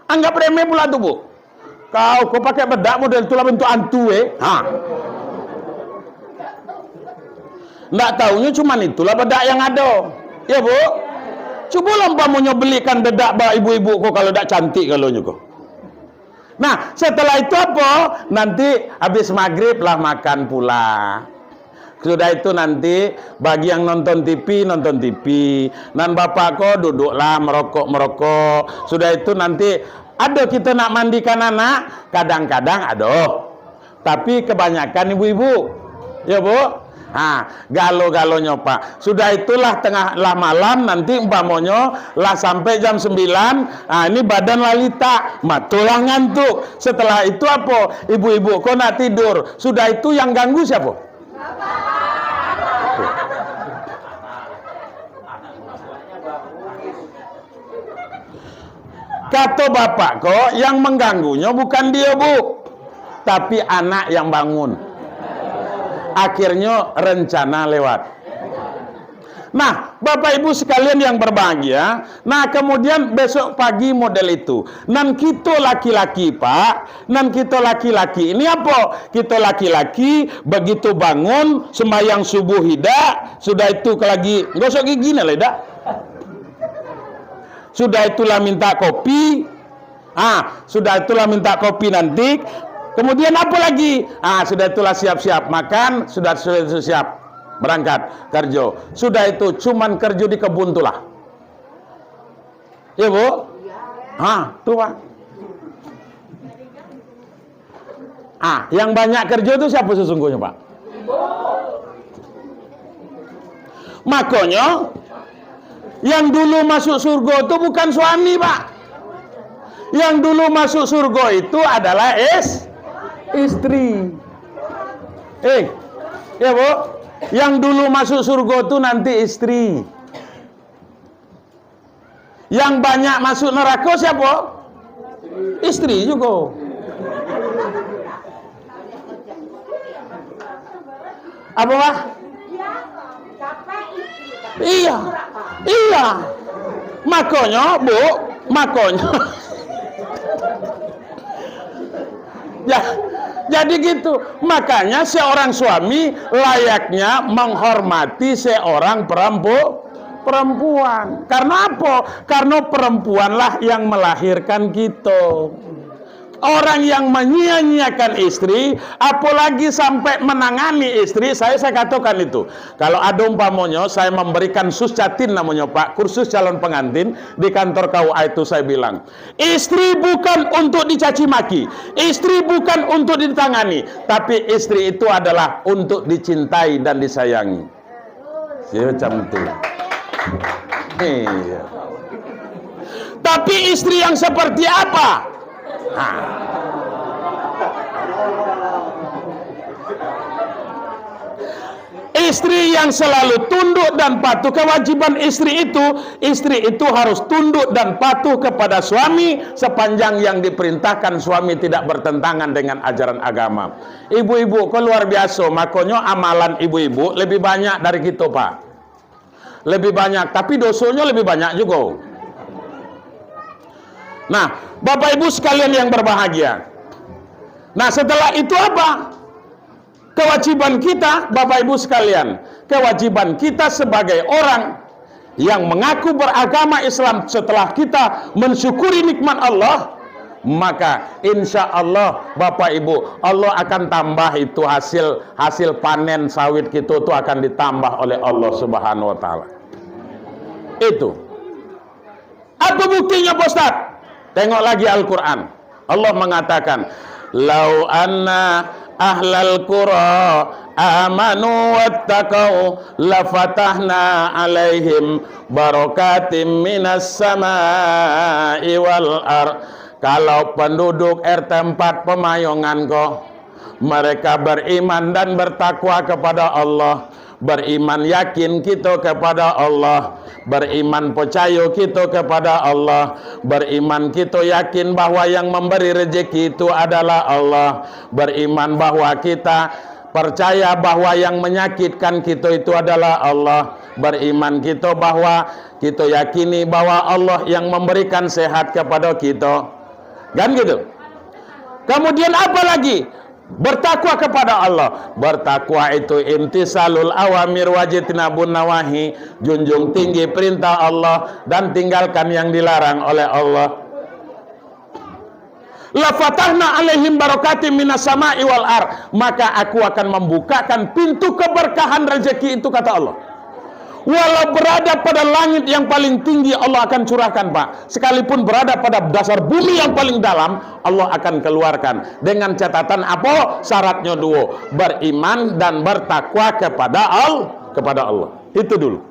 Anggap remeh pula tu, Bu. Kau, kau pakai bedak model tu lah bentuk antu, eh. Ha. Ndak taunyo cuman itulah bedak yang ado. Ya, Bu? Cubolah umpamonyo belikan bedak ba ibu-ibu ko kalau dak cantik galonyo ko. Nah, setelah itu apo? Nanti habis magrib lah makan pula. Sudah itu nanti bagi yang nonton T V, nonton T V. Nan bapak ko duduklah merokok-merokok. Sudah itu nanti ado kito nak mandikan anak, kadang-kadang ado. Tapi kebanyakan ibu-ibu. Ya, Bu? Ha, galo-galonyo, Pak. Sudah itulah tengah lah malam nanti umpamonyo lah sampai jam sembilan, ha, ini badan lah litak, mato lah ngantuk. Setelah itu apo? Ibu-ibu ko nak tidur. Sudah itu yang ganggu siapa? Kato bapak ko, yang mengganggunyo bukan dio, Bu, tapi anak yang bangun. Akhirnyo rencana lewat. Nah, Bapak Ibu sekalian yang berbahagia, nah, kemudian besok pagi model itu. Nan kito laki-laki, Pak, nan kito laki-laki ini apo? Kito laki-laki begitu bangun, sembahyang subuh idak, sudah itu ke lagi gosok gigi nah lah idak. Sudah itulah minta kopi. Ah, sudah itulah minta kopi nanti. Kemudian apa lagi? Ah, sudah itulah siap-siap makan, sudah, sudah itu siap berangkat kerjo. Sudah itu cuman kerjo di kebun tulah. Ya, Bu? Ah, tu, Pak. Ah, yang banyak kerjo tu siapa sesungguhnya, Pak? Makonyo, yang dulu masuk surgo tu bukan suami, Pak. Yang dulu masuk surgo itu adalah is-, istri. Eh, ya, Bu? Yang dulu masuk surgo tu nanti istri. Yang banyak masuk neraka siapa? Istri juga. Apa, Pak? Iya. Iya. Makonyo, Bu, makonyo. Ya, jadi gitu. Makanya seorang suami layaknya menghormati seorang perempu-, perempuan. Karena apa? Karena perempuanlah yang melahirkan kita. Orang yang menyia-nyiakan istri, apalagi sampai menangani istri, saya, saya katakan itu. Kalau ada umpamonyo, saya memberikan suscatin namonyo, Pak, kursus calon pengantin di kantor K U A itu, saya bilang, istri bukan untuk dicaci maki, istri bukan untuk ditangani, tapi istri itu adalah untuk dicintai dan disayangi. Yo, macam tu. Iya. Tapi istri yang seperti apa? Ha. Istri yang selalu tunduk dan patuh, kewajiban istri itu, istri itu harus tunduk dan patuh kepada suami sepanjang yang diperintahkan suami tidak bertentangan dengan ajaran agama. Ibu-ibu ko luar biaso, makonyo amalan ibu-ibu lebih banyak dari kito, Pak. Lebih banyak, tapi dosonyo lebih banyak jugo. Nah, Bapak Ibu sekalian yang berbahagia. Nah, setelah itu apa? Kewajiban kita, Bapak Ibu sekalian, kewajiban kita sebagai orang yang mengaku beragama Islam, setelah kita mensyukuri nikmat Allah, maka insya Allah, Bapak Ibu, Allah akan tambah itu hasil, hasil panen sawit kita tu akan ditambah oleh Allah Subhanahu wa Ta'ala. Itu. Apa buktinya, Pak Ustaz? Tengok lagi Al-Quran. Allah mengatakan, "Lau anna ahlal qura amanu wattaqau lafatahna alaihim barakatim minas samai wal ar." Kalau penduduk R T empat Pemayongan ko, mereka beriman dan bertakwa kepada Allah, beriman yakin kito kepada Allah, beriman percayo kito kepada Allah, beriman kito yakin bahwa yang memberi rezeki itu adalah Allah, beriman bahwa kita percaya bahwa yang menyakitkan kito itu adalah Allah, beriman kito bahwa kito yakini bahwa Allah yang memberikan sehat kepada kito. Kan gitu? Kemudian apa lagi? Bertakwa kepada Allah. Bertakwa itu imtisalul awamir wajtinabun nawahi, junjung tinggi perintah Allah dan tinggalkan yang dilarang oleh Allah. "Lafatahna alaihim barakatim minas sama'i wal ar," maka Aku akan membukakan pintu keberkahan rezeki itu, kata Allah. Walau berada pada langit yang paling tinggi, Allah akan curahkan, Pak. Sekalipun berada pada dasar bumi yang paling dalam, Allah akan keluarkan. Dengan catatan apa? Syaratnya dua, beriman dan bertakwa kepada Al-, kepada Allah. Itu dulu.